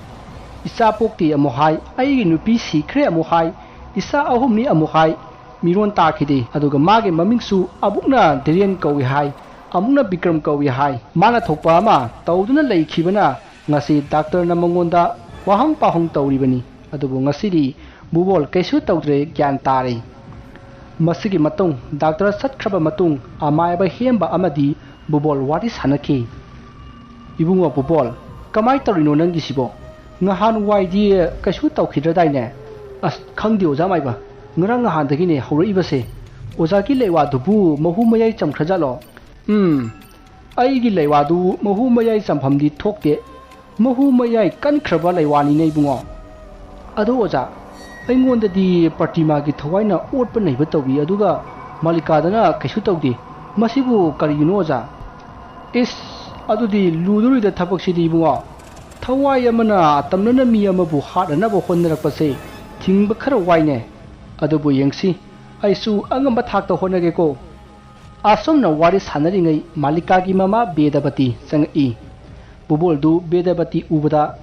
"ꯏꯆꯥ ꯄꯣꯛꯇꯦ" ꯑꯃꯨꯛ ꯍꯥꯏ, "ꯑꯩꯒꯤ ꯅꯨꯄꯤ ꯁꯤꯈ꯭ꯔꯦ" ꯑꯃꯨꯛ ꯍꯥꯏ, "ꯏꯆꯥ ꯑꯍꯨꯝꯅꯤ" ꯑꯃꯨꯛ ꯍꯥꯏ, ꯃꯤꯔꯣꯟ ꯇꯥꯈꯤꯗꯦ꯫ ꯑꯗꯨꯒ ꯃꯥꯒꯤ ꯃꯃꯤꯡꯁꯨ ꯑꯃꯨꯛꯅ ꯙꯤꯔꯦꯟ ꯀꯧꯏ ꯍꯥꯏ, ꯑꯃꯨꯛꯅ ꯕꯤꯀ꯭ꯔꯝ ꯀꯧꯏ ꯍꯥꯏ꯫ ꯃꯥꯅ ꯊꯣꯛꯄ ꯑꯃ ꯇꯧꯗꯨꯅ ꯂꯩꯈꯤꯕꯅ ꯉꯁꯤ ꯗꯥꯛꯇꯔꯅ ꯃꯉꯣꯟꯗ ꯋꯥꯍꯪ ꯄꯥꯎꯍꯪ ꯇꯧꯔꯤꯕꯅꯤ꯫ ꯑꯗꯨꯕꯨ ꯉꯁꯤꯗꯤ ꯕꯨꯕꯣꯜ ꯀꯩꯁꯨ ꯇꯧꯗ꯭ꯔꯦ, ꯒ꯭ꯌꯥꯟ ꯇꯥꯔꯦ꯫ ꯃꯁꯤꯒꯤ ꯃꯇꯨꯡ, ꯗꯥꯛꯇꯔ ꯆꯠꯈ꯭ꯔꯕ ꯃꯇꯨꯡ, ꯑꯃꯥꯏꯕ ꯍꯦꯝꯕ ꯑꯃꯗꯤ ꯕꯨꯕꯣꯜ ꯋꯥꯔꯤ ꯁꯥꯟꯅꯈꯤ꯫ "ꯏꯕꯨꯡꯉꯣ ꯕꯨꯕꯣꯜ, ꯀꯃꯥꯏ ꯇꯧꯔꯤꯅꯣ ꯅꯪꯒꯤꯁꯤꯕꯣ? ꯉꯍꯥꯟꯋꯥꯏꯗꯤ ꯀꯩꯁꯨ ꯇꯧꯈꯤꯗ꯭ꯔꯗꯥꯏꯅꯦ?" "ꯑꯁ, ꯈꯪꯗꯦ ꯑꯣꯖꯥ ꯃꯥꯏꯕ, ꯉꯔꯥꯡ ꯅꯍꯥꯟꯗꯒꯤꯅꯦ ꯍꯧꯔꯛꯏꯕꯁꯦ꯫ ꯑꯣꯖꯥꯒꯤ ꯂꯩꯋꯥꯗꯨꯕꯨ ꯃꯍꯨ ꯃꯌꯥꯏ ꯆꯝꯈ꯭ꯔꯖꯥꯠꯂꯣ?" "ꯎꯝ, ꯑꯩꯒꯤ ꯂꯩꯋꯥꯗꯨ ꯃꯍꯨ ꯃꯌꯥꯏ ꯆꯝꯐꯝꯗꯤ ꯊꯣꯛꯇꯦ꯫ ꯃꯍꯨ ꯃꯌꯥꯏ ꯀꯟꯈ꯭ꯔꯕ ꯂꯩꯋꯥꯅꯤꯅꯦ ꯏꯕꯨꯡꯉꯣ꯫ ꯑꯗꯣ ꯑꯣꯖꯥ, ꯑꯩꯉꯣꯟꯗꯗꯤ ꯄ꯭ꯔꯇꯤꯃꯥꯒꯤ ꯊꯋꯥꯏꯅ ꯑꯣꯠꯄ ꯅꯩꯕ ꯇꯧꯏ, ꯑꯗꯨꯒ ꯃꯥꯂꯤꯀꯥꯗꯅ ꯀꯩꯁꯨ ꯇꯧꯗꯦ꯫ ꯃꯁꯤꯕꯨ ꯀꯔꯤꯒꯤꯅꯣ ꯑꯣꯖꯥ?" "ꯏꯁ, ꯑꯗꯨꯗꯤ ꯂꯨꯗꯣꯔꯤꯗ ꯊꯕꯛꯁꯤꯗꯤ ꯏꯕꯨꯡꯉꯣ꯫ ꯊꯋꯥꯏ ꯑꯃꯅ ꯑꯇꯝꯅꯅ ꯃꯤ ꯑꯃꯕꯨ ꯍꯥꯠꯅꯅꯕ ꯍꯣꯠꯅꯔꯛꯄꯁꯦ ꯊꯤꯡꯕ ꯈꯔ ꯋꯥꯏꯅꯦ꯫ ꯑꯗꯨꯕꯨ ꯌꯦꯡꯁꯤ, ꯑꯩꯁꯨ ꯑꯉꯝꯕ ꯊꯥꯛꯇ ꯍꯣꯠꯅꯒꯦꯀꯣ꯫" ꯑꯁꯨꯝꯅ ꯋꯥꯔꯤ ꯁꯥꯟꯅꯔꯤꯉꯩ ꯃꯥꯂꯤꯀꯥꯒꯤ ꯃꯃꯥ ꯕꯦꯗꯕꯇꯤ ꯆꯪꯉꯛꯏ꯫ ꯕꯨꯕꯣꯜꯗꯨ ꯕꯦꯗꯕꯇꯤ ꯎꯕꯗ,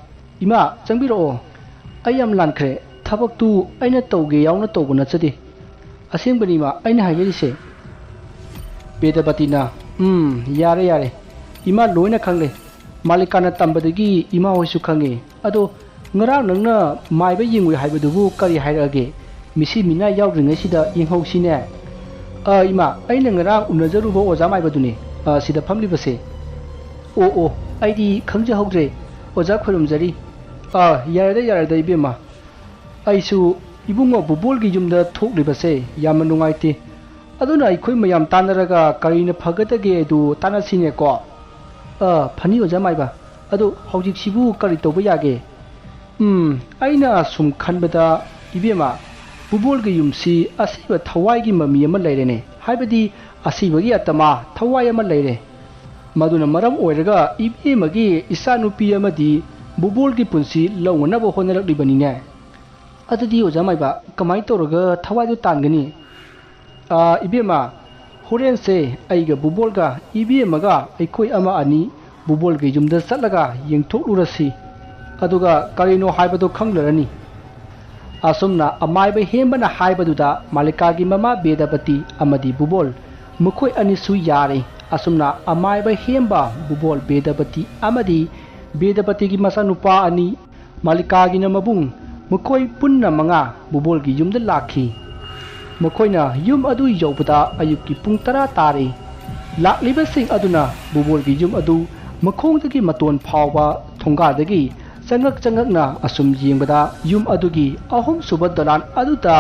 "ꯏꯃꯥ, ꯆꯪꯕꯤꯔꯛꯑꯣ꯫ ꯑꯩ ꯌꯥꯝ ꯂꯥꯟꯈ꯭ꯔꯦ꯫ ꯊꯕꯛꯇꯨ ꯑꯩꯅ ꯇꯧꯒꯦ ꯌꯥꯎꯅ ꯇꯧꯕ ꯅꯠꯆꯗꯦ꯫ ꯑꯁꯦꯡꯕꯅꯤ ꯏꯃꯥ, ꯑꯩꯅ ꯍꯥꯏꯖꯔꯤꯁꯦ꯫" ꯕꯦꯗꯕꯇꯤꯅ, "ꯎꯝ, ꯌꯥꯔꯦ, ꯌꯥꯔꯦ꯫ ꯏꯃꯥ ꯂꯣꯏꯅ ꯈꯪꯂꯦ꯫ ꯃꯥꯂꯤꯀꯥꯅ ꯇꯝꯕꯗꯒꯤ ꯏꯃꯥ ꯍꯣꯏꯁꯨ ꯈꯪꯉꯦ꯫ ꯑꯗꯣ ꯉꯔꯥꯡ ꯅꯪꯅ ꯃꯥꯏꯕ ꯌꯦꯡꯉꯨꯏ ꯍꯥꯏꯕꯗꯨꯕꯨ ꯀꯔꯤ ꯍꯥꯏꯔꯛꯑꯒꯦ? ꯃꯤꯁꯤ ꯃꯤꯅꯥ ꯌꯥꯎꯗ꯭ꯔꯤꯉꯩꯁꯤꯗ ꯌꯦꯡꯍꯧꯁꯤꯅꯦ꯫" "ꯑ, ꯏꯃꯥ, ꯑꯩꯅ ꯉꯔꯥꯡ ꯎꯅꯖꯔꯨꯕ ꯑꯣꯖꯥ ꯃꯥꯏꯕꯗꯨꯅꯦ, ꯑ, ꯁꯤꯗ ꯐꯝꯂꯤꯕꯁꯦ꯫" "ꯑꯣ, ꯑꯣ, ꯑꯩꯗꯤ ꯈꯪꯖꯍꯧꯗ꯭ꯔꯦ꯫ ꯑꯣꯖꯥ ꯈꯨꯔꯨꯝꯖꯔꯤ꯫ ꯑꯥ, ꯌꯥꯔꯦꯗ, ꯌꯥꯔꯦꯗ, ꯏꯕꯦꯝꯃ꯫ ꯑꯩꯁꯨ ꯏꯕꯨꯡꯉꯣ ꯕꯨꯕꯣꯜꯒꯤ ꯌꯨꯝꯗ ꯊꯣꯛꯂꯤꯕꯁꯦ ꯌꯥꯝꯅ ꯅꯨꯡꯉꯥꯏꯇꯦ꯫ ꯑꯗꯨꯅ ꯑꯩꯈꯣꯏ ꯃꯌꯥꯝ ꯇꯥꯟꯅꯔꯒ ꯀꯔꯤꯅ ꯐꯒꯗꯒꯦ ꯑꯗꯨ ꯇꯥꯟꯅꯁꯤꯅꯦꯀꯣ꯫ ꯑꯥ, ꯐꯅꯤ ꯑꯣꯖꯥ ꯃꯥꯏꯕ꯫ ꯑꯗꯨ ꯍꯧꯖꯤꯛꯁꯤꯕꯨ ꯀꯔꯤ ꯇꯧꯕ ꯌꯥꯒꯦ? ꯎꯝ, ꯑꯩꯅ ꯁꯨꯝ ꯈꯟꯕꯗ, ꯏꯕꯦꯝꯃ, ꯕꯨꯕꯣꯜꯒꯤ ꯌꯨꯝꯁꯤ ꯑꯁꯤꯕ ꯊꯋꯥꯏꯒꯤ ꯃꯃꯤ ꯑꯃ ꯂꯩꯔꯦꯅꯦ, ꯍꯥꯏꯕꯗꯤ ꯑꯁꯤꯕꯒꯤ ꯑꯇꯃ ꯊꯋꯥꯏ ꯑꯃ ꯂꯩꯔꯦ꯫ ꯃꯗꯨꯅ ꯃꯔꯝ ꯑꯣꯏꯔꯒ ꯏꯕꯦꯝꯃꯒꯤ ꯏꯆꯥꯅꯨꯄꯤ ꯑꯃꯗꯤ ꯕꯨꯕꯣꯜꯒꯤ ꯄꯨꯟꯁꯤ ꯂꯧꯅꯅꯕ ꯍꯣꯠꯅꯔꯛꯂꯤꯕꯅꯤꯅꯦ꯫ ꯑꯗꯨꯗꯤ ꯑꯣꯖꯥ ꯃꯥꯏꯕ, ꯀꯃꯥꯏꯅ ꯇꯧꯔꯒ ꯊꯋꯥꯏꯗꯨ ꯇꯥꯟꯒꯅꯤ? ꯑꯥ, ꯏꯕꯦꯝꯃ, ꯍꯣꯔꯦꯟꯁꯦ ꯑꯩꯒ ꯕꯨꯕꯣꯜꯒ ꯏꯕꯦꯝꯃꯒ ꯑꯩꯈꯣꯏ ꯑꯃ ꯑꯅꯤ ꯕꯨꯕꯣꯜꯒꯤ ꯌꯨꯝꯗ ꯆꯠꯂꯒ ꯌꯦꯡꯊꯣꯛꯂꯨꯔꯁꯤ꯫ ꯑꯗꯨꯒ ꯀꯔꯤꯅꯣ ꯍꯥꯏꯕꯗꯨ ꯈꯪꯂꯔꯅꯤ꯫ ꯑꯁꯨꯝꯅ ꯑꯃꯥꯏꯕ ꯍꯦꯝꯕꯅ ꯍꯥꯏꯕꯗꯨꯗ ꯃꯥꯂꯤꯀꯥꯒꯤ ꯃꯃꯥ ꯕꯦꯗꯄꯇꯤ ꯑꯃꯗꯤ ꯕꯨꯕꯣꯜ ꯃꯈꯣꯏ ꯑꯅꯤꯁꯨ ꯌꯥꯔꯦ꯫ ꯑꯁꯨꯝꯅ ꯑꯃꯥꯏꯕ ꯍꯦꯝꯕ, ꯕꯨꯕꯣꯜ, ꯕꯦꯗꯄꯇꯤ ꯑꯃꯗꯤ ꯕꯦꯗꯄꯇꯤꯒꯤ ꯃꯆꯥꯅꯨꯄꯥ ꯑꯅꯤ ꯃꯥꯂꯤꯀꯥꯒꯤꯅ ꯃꯕꯨꯡ, ꯃꯈꯣꯏ ꯄꯨꯟꯅ ꯃꯉꯥ ꯕꯨꯕꯣꯜꯒꯤ ꯌꯨꯝꯗ ꯂꯥꯛꯈꯤ꯫ ꯃꯈꯣꯏꯅ ꯌꯨꯝ ꯑꯗꯨ ꯌꯧꯕꯗ ꯑꯌꯨꯛꯀꯤ ꯄꯨꯡ ꯇꯔꯥ ꯇꯥꯔꯦ꯫ ꯂꯥꯛꯂꯤꯕꯁꯤꯡ ꯑꯗꯨꯅ ꯕꯨꯕꯣꯜꯒꯤ ꯌꯨꯝ ꯑꯗꯨ ꯃꯈꯣꯡꯗꯒꯤ ꯃꯇꯣꯟ ꯐꯥꯎꯕ ꯊꯣꯡꯒꯥꯗꯒꯤ ꯆꯪꯉꯛ ꯆꯪꯉꯛꯅ ꯑꯁꯨꯝ ꯌꯦꯡꯕꯗ ꯌꯨꯝ ꯑꯗꯨꯒꯤ ꯑꯍꯨꯝꯁꯨꯕ ꯗꯣꯂꯥꯟ ꯑꯗꯨꯗ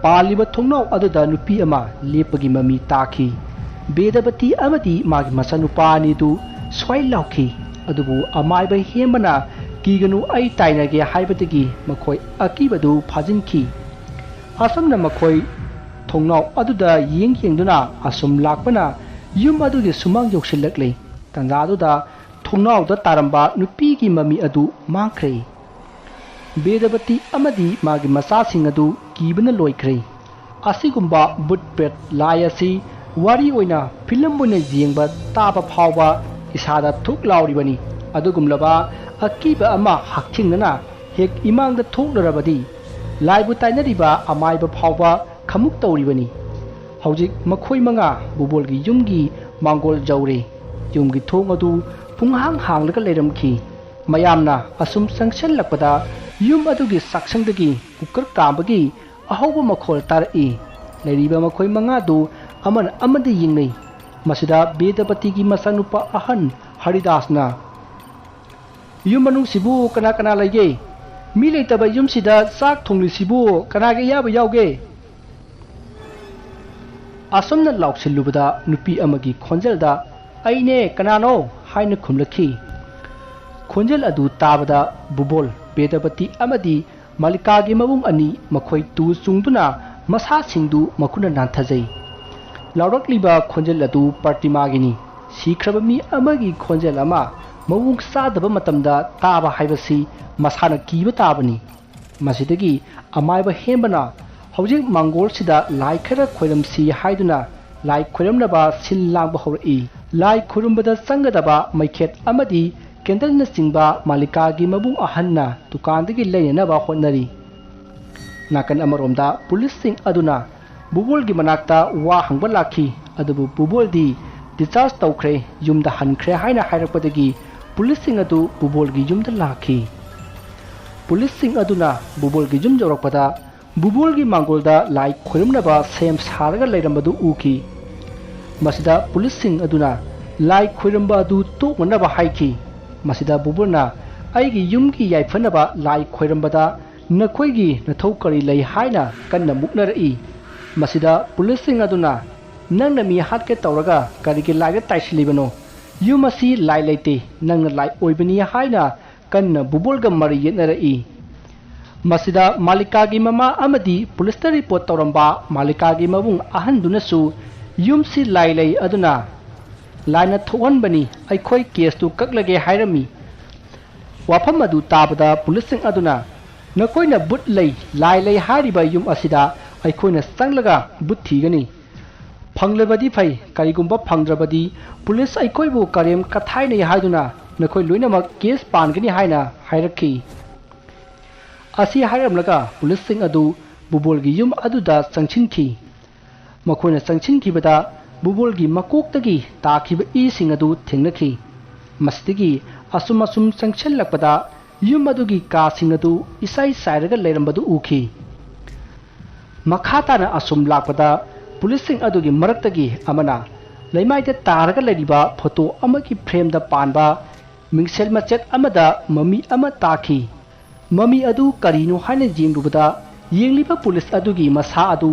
ꯄꯥꯜꯂꯤꯕ ꯊꯣꯡꯅꯥꯎ ꯑꯗꯨꯗ ꯅꯨꯄꯤ ꯑꯃ ꯂꯦꯞꯄꯒꯤ ꯃꯃꯤ ꯇꯥꯈꯤ꯫ ꯕꯦꯗꯄꯇꯤ ꯑꯃꯗꯤ ꯃꯥꯒꯤ ꯃꯆꯥꯅꯨꯄꯥ ꯑꯅꯤꯗꯨ ꯁ꯭ꯋꯥꯏ ꯂꯥꯎꯈꯤ꯫ ꯑꯗꯨꯕꯨ ꯑꯃꯥꯏꯕ ꯍꯦꯝꯕꯅ "ꯀꯤꯒꯅꯨ, ꯑꯩ ꯇꯥꯏꯅꯒꯦ" ꯍꯥꯏꯕꯗꯒꯤ ꯃꯈꯣꯏ ꯑꯀꯤꯕꯗꯨ ꯐꯥꯖꯤꯟꯈꯤ꯫ ꯑꯁꯨꯝꯅ ꯃꯈꯣꯏ ꯊꯣꯡꯅꯥꯎ ꯑꯗꯨꯗ ꯌꯦꯡ ꯌꯦꯡꯗꯨꯅ ꯑꯁꯨꯝ ꯂꯥꯛꯄꯅ ꯌꯨꯝ ꯑꯗꯨꯒꯤ ꯁꯨꯃꯥꯡ ꯌꯧꯁꯤꯜꯂꯛꯂꯦ꯫ ꯇꯥꯟꯖꯥꯗꯨꯗ ꯊꯣꯡꯅꯥꯎꯗ ꯇꯥꯔꯝꯕ ꯅꯨꯄꯤꯒꯤ ꯃꯃꯤ ꯑꯗꯨ ꯃꯥꯡꯈ꯭ꯔꯦ꯫ ꯕꯦꯗꯄꯇꯤ ꯑꯃꯗꯤ ꯃꯥꯒꯤ ꯃꯆꯥꯁꯤꯡ ꯑꯗꯨ ꯀꯤꯕꯅ ꯂꯣꯏꯈ꯭ꯔꯦ꯫ ꯑꯁꯤꯒꯨꯝꯕ ꯚꯨꯠ ꯄ꯭ꯔꯦꯠ ꯂꯥꯏ ꯑꯁꯤ ꯋꯥꯔꯤ ꯑꯣꯏꯅ ꯐꯤꯂꯝ ꯑꯣꯏꯅ ꯌꯦꯡꯕ ꯇꯥꯕ ꯐꯥꯎꯕ ꯏꯁꯥꯗ ꯊꯨꯛ ꯂꯥꯎꯔꯤꯕꯅꯤ꯫ ꯑꯗꯨꯒꯨꯝꯂꯕ ꯑꯀꯤꯕ ꯑꯃ ꯍꯛꯊꯦꯡꯅꯅ ꯍꯦꯛ ꯏꯃꯥꯡꯗ ꯊꯣꯛꯂꯨꯔꯕꯗꯤ ꯂꯥꯏꯕꯨ ꯇꯥꯏꯅꯔꯤꯕ ꯑꯃꯥꯏꯕ ꯐꯥꯎꯕ ꯈꯃꯨꯛ ꯇꯧꯔꯤꯕꯅꯤ꯫ ꯍꯧꯖꯤꯛ ꯃꯈꯣꯏ ꯃꯉꯥ ꯕꯨꯕꯣꯜꯒꯤ ꯌꯨꯝꯒꯤ ꯃꯥꯡꯒꯣꯜ ꯌꯧꯔꯦ꯫ ꯌꯨꯝꯒꯤ ꯊꯣꯡ ꯑꯗꯨ ꯄꯨꯡꯍꯥꯡ ꯍꯥꯡꯂꯒ ꯂꯩꯔꯝꯈꯤ꯫ ꯃꯌꯥꯝꯅ ꯑꯁꯨꯝ ꯆꯪꯁꯤꯜꯂꯛꯄꯗ ꯌꯨꯝ ꯑꯗꯨꯒꯤ ꯆꯥꯛꯁꯪꯗꯒꯤ ꯀꯨꯀꯔ ꯀꯥꯝꯕꯒꯤ ꯑꯍꯧꯕ ꯃꯈꯣꯜ ꯇꯥꯔꯛꯏ꯫ ꯂꯩꯔꯤꯕ ꯃꯈꯣꯏ ꯃꯉꯥꯗꯨ ꯑꯃꯅ ꯑꯃꯗ ꯌꯦꯡꯅꯩ꯫ ꯃꯁꯤꯗ ꯕꯦꯗꯄꯇꯤꯒꯤ ꯃꯆꯥꯅꯨꯄꯥ ꯑꯍꯟ ꯍꯔꯤꯗꯥꯁꯅ, "ꯌꯨꯝ ꯃꯅꯨꯡꯁꯤꯕꯨ ꯀꯅꯥ ꯀꯅꯥ ꯂꯩꯒꯦ? ꯃꯤ ꯂꯩꯇꯕ ꯌꯨꯝꯁꯤꯗ ꯆꯥꯛ ꯊꯣꯡꯂꯤꯁꯤꯕꯨ ꯀꯅꯥꯒꯤ ꯑꯌꯥꯕ ꯌꯥꯎꯒꯦ?" ꯑꯁꯨꯝꯅ ꯂꯥꯎꯁꯤꯜꯂꯨꯕꯗ ꯅꯨꯄꯤ ꯑꯃꯒꯤ ꯈꯣꯟꯖꯦꯜꯗ, "ꯑꯩꯅꯦ, ꯀꯅꯥꯅꯣ?" ꯍꯥꯏꯅ ꯈꯨꯝꯂꯛꯈꯤ꯫ ꯈꯣꯟꯖꯦꯜ ꯑꯗꯨ ꯇꯥꯕꯗ ꯕꯨꯕꯣꯜ, ꯕꯦꯗꯕꯇꯤ ꯑꯃꯗꯤ ꯃꯥꯂꯤꯀꯥꯒꯤ ꯃꯕꯨꯡ ꯑꯅꯤ, ꯃꯈꯣꯏ ꯇꯨ ꯆꯨꯡꯗꯨꯅ ꯃꯁꯥꯁꯤꯡꯗꯨ ꯃꯈꯨꯠꯅ ꯅꯥꯟꯊꯖꯩ꯫ ꯂꯥꯎꯔꯛꯂꯤꯕ ꯈꯣꯟꯖꯦꯜ ꯑꯗꯨ ꯄ꯭ꯔꯇꯤꯃꯥꯒꯤꯅꯤ꯫ ꯁꯤꯈ꯭ꯔꯕ ꯃꯤ ꯑꯃꯒꯤ ꯈꯣꯟꯖꯦꯜ ꯑꯃ ꯃꯑꯣꯡ ꯆꯥꯗꯕ ꯃꯇꯝꯗ ꯇꯥꯕ ꯍꯥꯏꯕꯁꯤ ꯃꯁꯥꯅ ꯀꯤꯕ ꯇꯥꯕꯅꯤ꯫ ꯃꯁꯤꯗꯒꯤ ꯑꯃꯥꯏꯕ ꯍꯦꯝꯕꯅ ꯍꯧꯖꯤꯛ ꯃꯪꯒꯣꯜꯁꯤꯗ ꯂꯥꯏ ꯈꯔ ꯈꯣꯏꯔꯝꯁꯤ ꯍꯥꯏꯗꯨꯅ ꯂꯥꯏ ꯈꯣꯏꯔꯝꯅꯕ ꯁꯤꯜ ꯂꯥꯡꯕ ꯍꯧꯔꯛꯏ꯫ ꯂꯥꯏ ꯈꯣꯏꯔꯝꯕꯗ ꯆꯪꯒꯗꯕ ꯃꯩꯈꯦꯠ ꯑꯃꯗꯤ ꯀꯦꯟꯗꯜꯅꯆꯤꯡꯕ ꯃꯥꯂꯤꯀꯥꯒꯤ ꯃꯕꯨꯡ ꯑꯍꯟꯅ ꯗꯨꯀꯥꯟꯗꯒꯤ ꯂꯩꯅꯅꯕ ꯍꯣꯠꯅꯔꯤ꯫ ꯅꯥꯀꯟ ꯑꯃꯔꯣꯝꯗ ꯄꯨꯂꯤꯁꯁꯤꯡ ꯑꯗꯨꯅ ꯕꯨꯕꯣꯜꯒꯤ ꯃꯅꯥꯛꯇ ꯋꯥ ꯍꯪꯕ ꯂꯥꯛꯈꯤ, ꯑꯗꯨꯕꯨ ꯕꯨꯕꯣꯜꯗꯤ discharge ꯇꯧꯈ꯭ꯔꯦ, ꯌꯨꯝꯗ ꯍꯟꯈ꯭ꯔꯦ ꯍꯥꯏꯅ ꯍꯥꯏꯔꯛꯄꯗꯒꯤ ꯄꯨꯂꯤꯁꯁꯤꯡ ꯑꯗꯨ ꯕꯨꯕꯣꯜꯒꯤ ꯌꯨꯝꯗ ꯂꯥꯛꯈꯤ꯫ ꯄꯨꯂꯤꯁꯁꯤꯡ ꯑꯗꯨꯅ ꯕꯨꯕꯣꯜꯒꯤ ꯌꯨꯝ ꯌꯧꯔꯛꯄꯗ ꯕꯨꯕꯣꯜꯒꯤ ꯃꯥꯡꯒꯣꯜꯗ ꯂꯥꯏ ꯈꯣꯏꯔꯝꯅꯕ ꯁꯦꯝ ꯁꯥꯔꯒ ꯂꯩꯔꯝꯕꯗꯨ ꯎꯈꯤ꯫ ꯃꯁꯤꯗ ꯄꯨꯂꯤꯁꯁꯤꯡ ꯑꯗꯨꯅ ꯂꯥꯏ ꯈꯣꯏꯔꯝꯕ ꯑꯗꯨ ꯇꯣꯛꯅꯅꯕ ꯍꯥꯏꯈꯤ꯫ ꯃꯁꯤꯗ ꯕꯨꯕꯣꯜꯅ, "ꯑꯩꯒꯤ ꯌꯨꯝꯒꯤ ꯌꯥꯏꯐꯅꯕ ꯂꯥꯏ ꯈꯣꯏꯔꯝꯕꯗ ꯅꯈꯣꯏꯒꯤ ꯅꯊꯧ ꯀꯔꯤ ꯂꯩ?" ꯍꯥꯏꯅ ꯀꯟꯅ ꯃꯨꯛꯅꯔꯛꯏ꯫ ꯃꯁꯤꯗ ꯄꯨꯂꯤꯁꯁꯤꯡ ꯑꯗꯨꯅ, "ꯅꯪꯅ ꯃꯤ ꯍꯥꯠꯀꯦ ꯇꯧꯔꯒ ꯀꯔꯤꯒꯤ ꯂꯥꯏꯗ ꯇꯥꯏꯁꯤꯜꯂꯤꯕꯅꯣ? ꯌꯨꯝ ꯑꯁꯤ ꯂꯥꯏ ꯂꯩꯇꯦ, ꯅꯪꯅ ꯂꯥꯏ ꯑꯣꯏꯕꯅꯤ" ꯍꯥꯏꯅ ꯀꯟꯅ ꯕꯨꯕꯣꯜꯒ ꯃꯔꯩ ꯌꯦꯠꯅꯔꯛꯏ꯫ ꯃꯁꯤꯗ ꯃꯥꯂꯤꯀꯥꯒꯤ ꯃꯃꯥ ꯑꯃꯗꯤ ꯄꯨꯂꯤꯁꯇ ꯔꯤꯄꯣꯔꯠ ꯇꯧꯔꯝꯕ ꯃꯥꯂꯤꯀꯥꯒꯤ ꯃꯕꯨꯡ ꯑꯍꯟꯗꯨꯅꯁꯨ, "ꯌꯨꯝꯁꯤ ꯂꯥꯏ ꯂꯩ, ꯑꯗꯨꯅ ꯂꯥꯏꯅ ꯊꯣꯛꯍꯟꯕꯅꯤ, ꯑꯩꯈꯣꯏ ꯀꯦꯁꯇꯨ ꯀꯛꯂꯒꯦ" ꯍꯥꯏꯔꯝꯃꯤ꯫ ꯋꯥꯐꯝ ꯑꯗꯨ ꯇꯥꯕꯗ ꯄꯨꯂꯤꯁꯁꯤꯡ ꯑꯗꯨꯅ, "ꯅꯈꯣꯏꯅ ꯕꯨꯠ ꯂꯩ, ꯂꯥꯏ ꯂꯩ ꯍꯥꯏꯔꯤꯕ ꯌꯨꯝ ꯑꯁꯤꯗ ꯑꯩꯈꯣꯏꯅ ꯆꯪꯂꯒ ꯕꯨꯠ ꯊꯤꯒꯅꯤ꯫ ꯐꯪꯂꯕꯗꯤ ꯐꯩ, ꯀꯔꯤꯒꯨꯝꯕ ꯐꯪꯗ꯭ꯔꯕꯗꯤ ꯄꯨꯂꯤꯁ ꯑꯩꯈꯣꯏꯕꯨ ꯀꯔꯦꯝ ꯀꯊꯥꯏꯅꯩ ꯍꯥꯏꯗꯨꯅ ꯅꯈꯣꯏ ꯂꯣꯏꯅꯃꯛ ꯀꯦꯁ ꯄꯥꯟꯒꯅꯤ" ꯍꯥꯏꯅ ꯍꯥꯏꯔꯛꯈꯤ꯫ ꯑꯁꯤ ꯍꯥꯏꯔꯝꯂꯒ ꯄꯨꯂꯤꯁꯁꯤꯡ ꯑꯗꯨ ꯕꯨꯕꯣꯜꯒꯤ ꯌꯨꯝ ꯑꯗꯨꯗ ꯆꯪꯁꯤꯟꯈꯤ꯫ ꯃꯈꯣꯏꯅ ꯆꯪꯁꯤꯟꯈꯤꯕꯗ ꯕꯨꯕꯣꯜꯒꯤ ꯃꯀꯣꯛꯇꯒꯤ ꯇꯥꯈꯤꯕ ꯏꯁꯤꯡ ꯑꯗꯨ ꯊꯦꯡꯅꯈꯤ꯫ ꯃꯁꯤꯗꯒꯤ ꯑꯁꯨꯝ ꯑꯁꯨꯝ ꯆꯪꯁꯤꯜꯂꯛꯄꯗ ꯌꯨꯝ ꯑꯗꯨꯒꯤ ꯀꯥꯁꯤꯡ ꯑꯗꯨ ꯏꯁꯥꯏ ꯆꯥꯏꯔꯒ ꯂꯩꯔꯝꯕꯗꯨ ꯎꯈꯤ꯫ ꯃꯈꯥ ꯇꯥꯅ ꯑꯁꯨꯝ ꯂꯥꯛꯄꯗ ꯄꯨꯂꯤꯁꯁꯤꯡ ꯑꯗꯨꯒꯤ ꯃꯔꯛꯇꯒꯤ ꯑꯃꯅ ꯂꯩꯃꯥꯏꯗ ꯇꯥꯔꯒ ꯂꯩꯔꯤꯕ ꯐꯣꯇꯣ ꯑꯃꯒꯤ ꯐ꯭ꯔꯦꯝꯗ ꯄꯥꯟꯕ ꯃꯤꯡꯁꯦꯜ ꯃꯆꯦꯠ ꯑꯃꯗ ꯃꯃꯤ ꯑꯃ ꯇꯥꯈꯤ꯫ ꯃꯃꯤ ꯑꯗꯨ ꯀꯔꯤꯅꯣ ꯍꯥꯏꯅ ꯌꯦꯡꯂꯨꯕꯗ, ꯌꯦꯡꯂꯤꯕ ꯄꯨꯂꯤꯁ ꯑꯗꯨꯒꯤ ꯃꯁꯥ ꯑꯗꯨ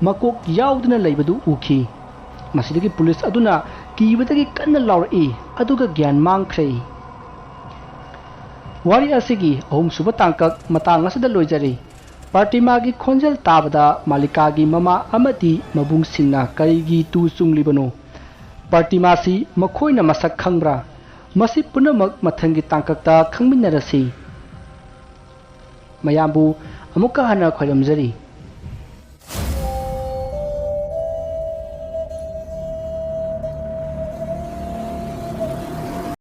ꯃꯀꯣꯛ ꯌꯥꯎꯗꯅ ꯂꯩꯕꯗꯨ ꯎꯈꯤ꯫ ꯃꯁꯤꯗꯒꯤ ꯄꯨꯂꯤꯁ ꯑꯗꯨꯅ ꯀꯤꯕꯗꯒꯤ ꯀꯟꯅ ꯂꯥꯎꯔꯛꯏ, ꯑꯗꯨꯒ ꯒ꯭ꯌꯥꯟ ꯃꯥꯡꯈ꯭ꯔꯦ꯫ ꯋꯥꯔꯤ ꯑꯁꯤꯒꯤ ꯑꯍꯨꯝꯁꯨꯕ ꯇꯥꯡꯀꯛ ꯃꯇꯥꯡ ꯑꯁꯤꯗ ꯂꯣꯏꯖꯔꯦ꯫ ꯄ꯭ꯔꯇꯤꯃꯥꯒꯤ ꯈꯣꯟꯖꯦꯜ ꯇꯥꯕꯗ ꯃꯥꯂꯤꯀꯥꯒꯤ ꯃꯃꯥ ꯑꯃꯗꯤ ꯃꯕꯨꯡꯁꯤꯡꯅ ꯀꯔꯤꯒꯤ ꯇꯨ ꯆꯨꯡꯂꯤꯕꯅꯣ? ꯄ꯭ꯔꯇꯤꯃꯥꯁꯤ ꯃꯈꯣꯏꯅ ꯃꯁꯛ ꯈꯪꯕ꯭ꯔꯥ? ꯃꯁꯤ ꯄꯨꯝꯅꯃꯛ ꯃꯊꯪꯒꯤ ꯇꯥꯡꯀꯛꯇ ꯈꯪꯃꯤꯟꯅꯔꯁꯤ꯫ ꯃꯌꯥꯝꯕꯨ ꯑꯃꯨꯛꯀ ꯍꯟꯅ ꯈꯣꯏꯔꯝꯖꯔꯤ꯫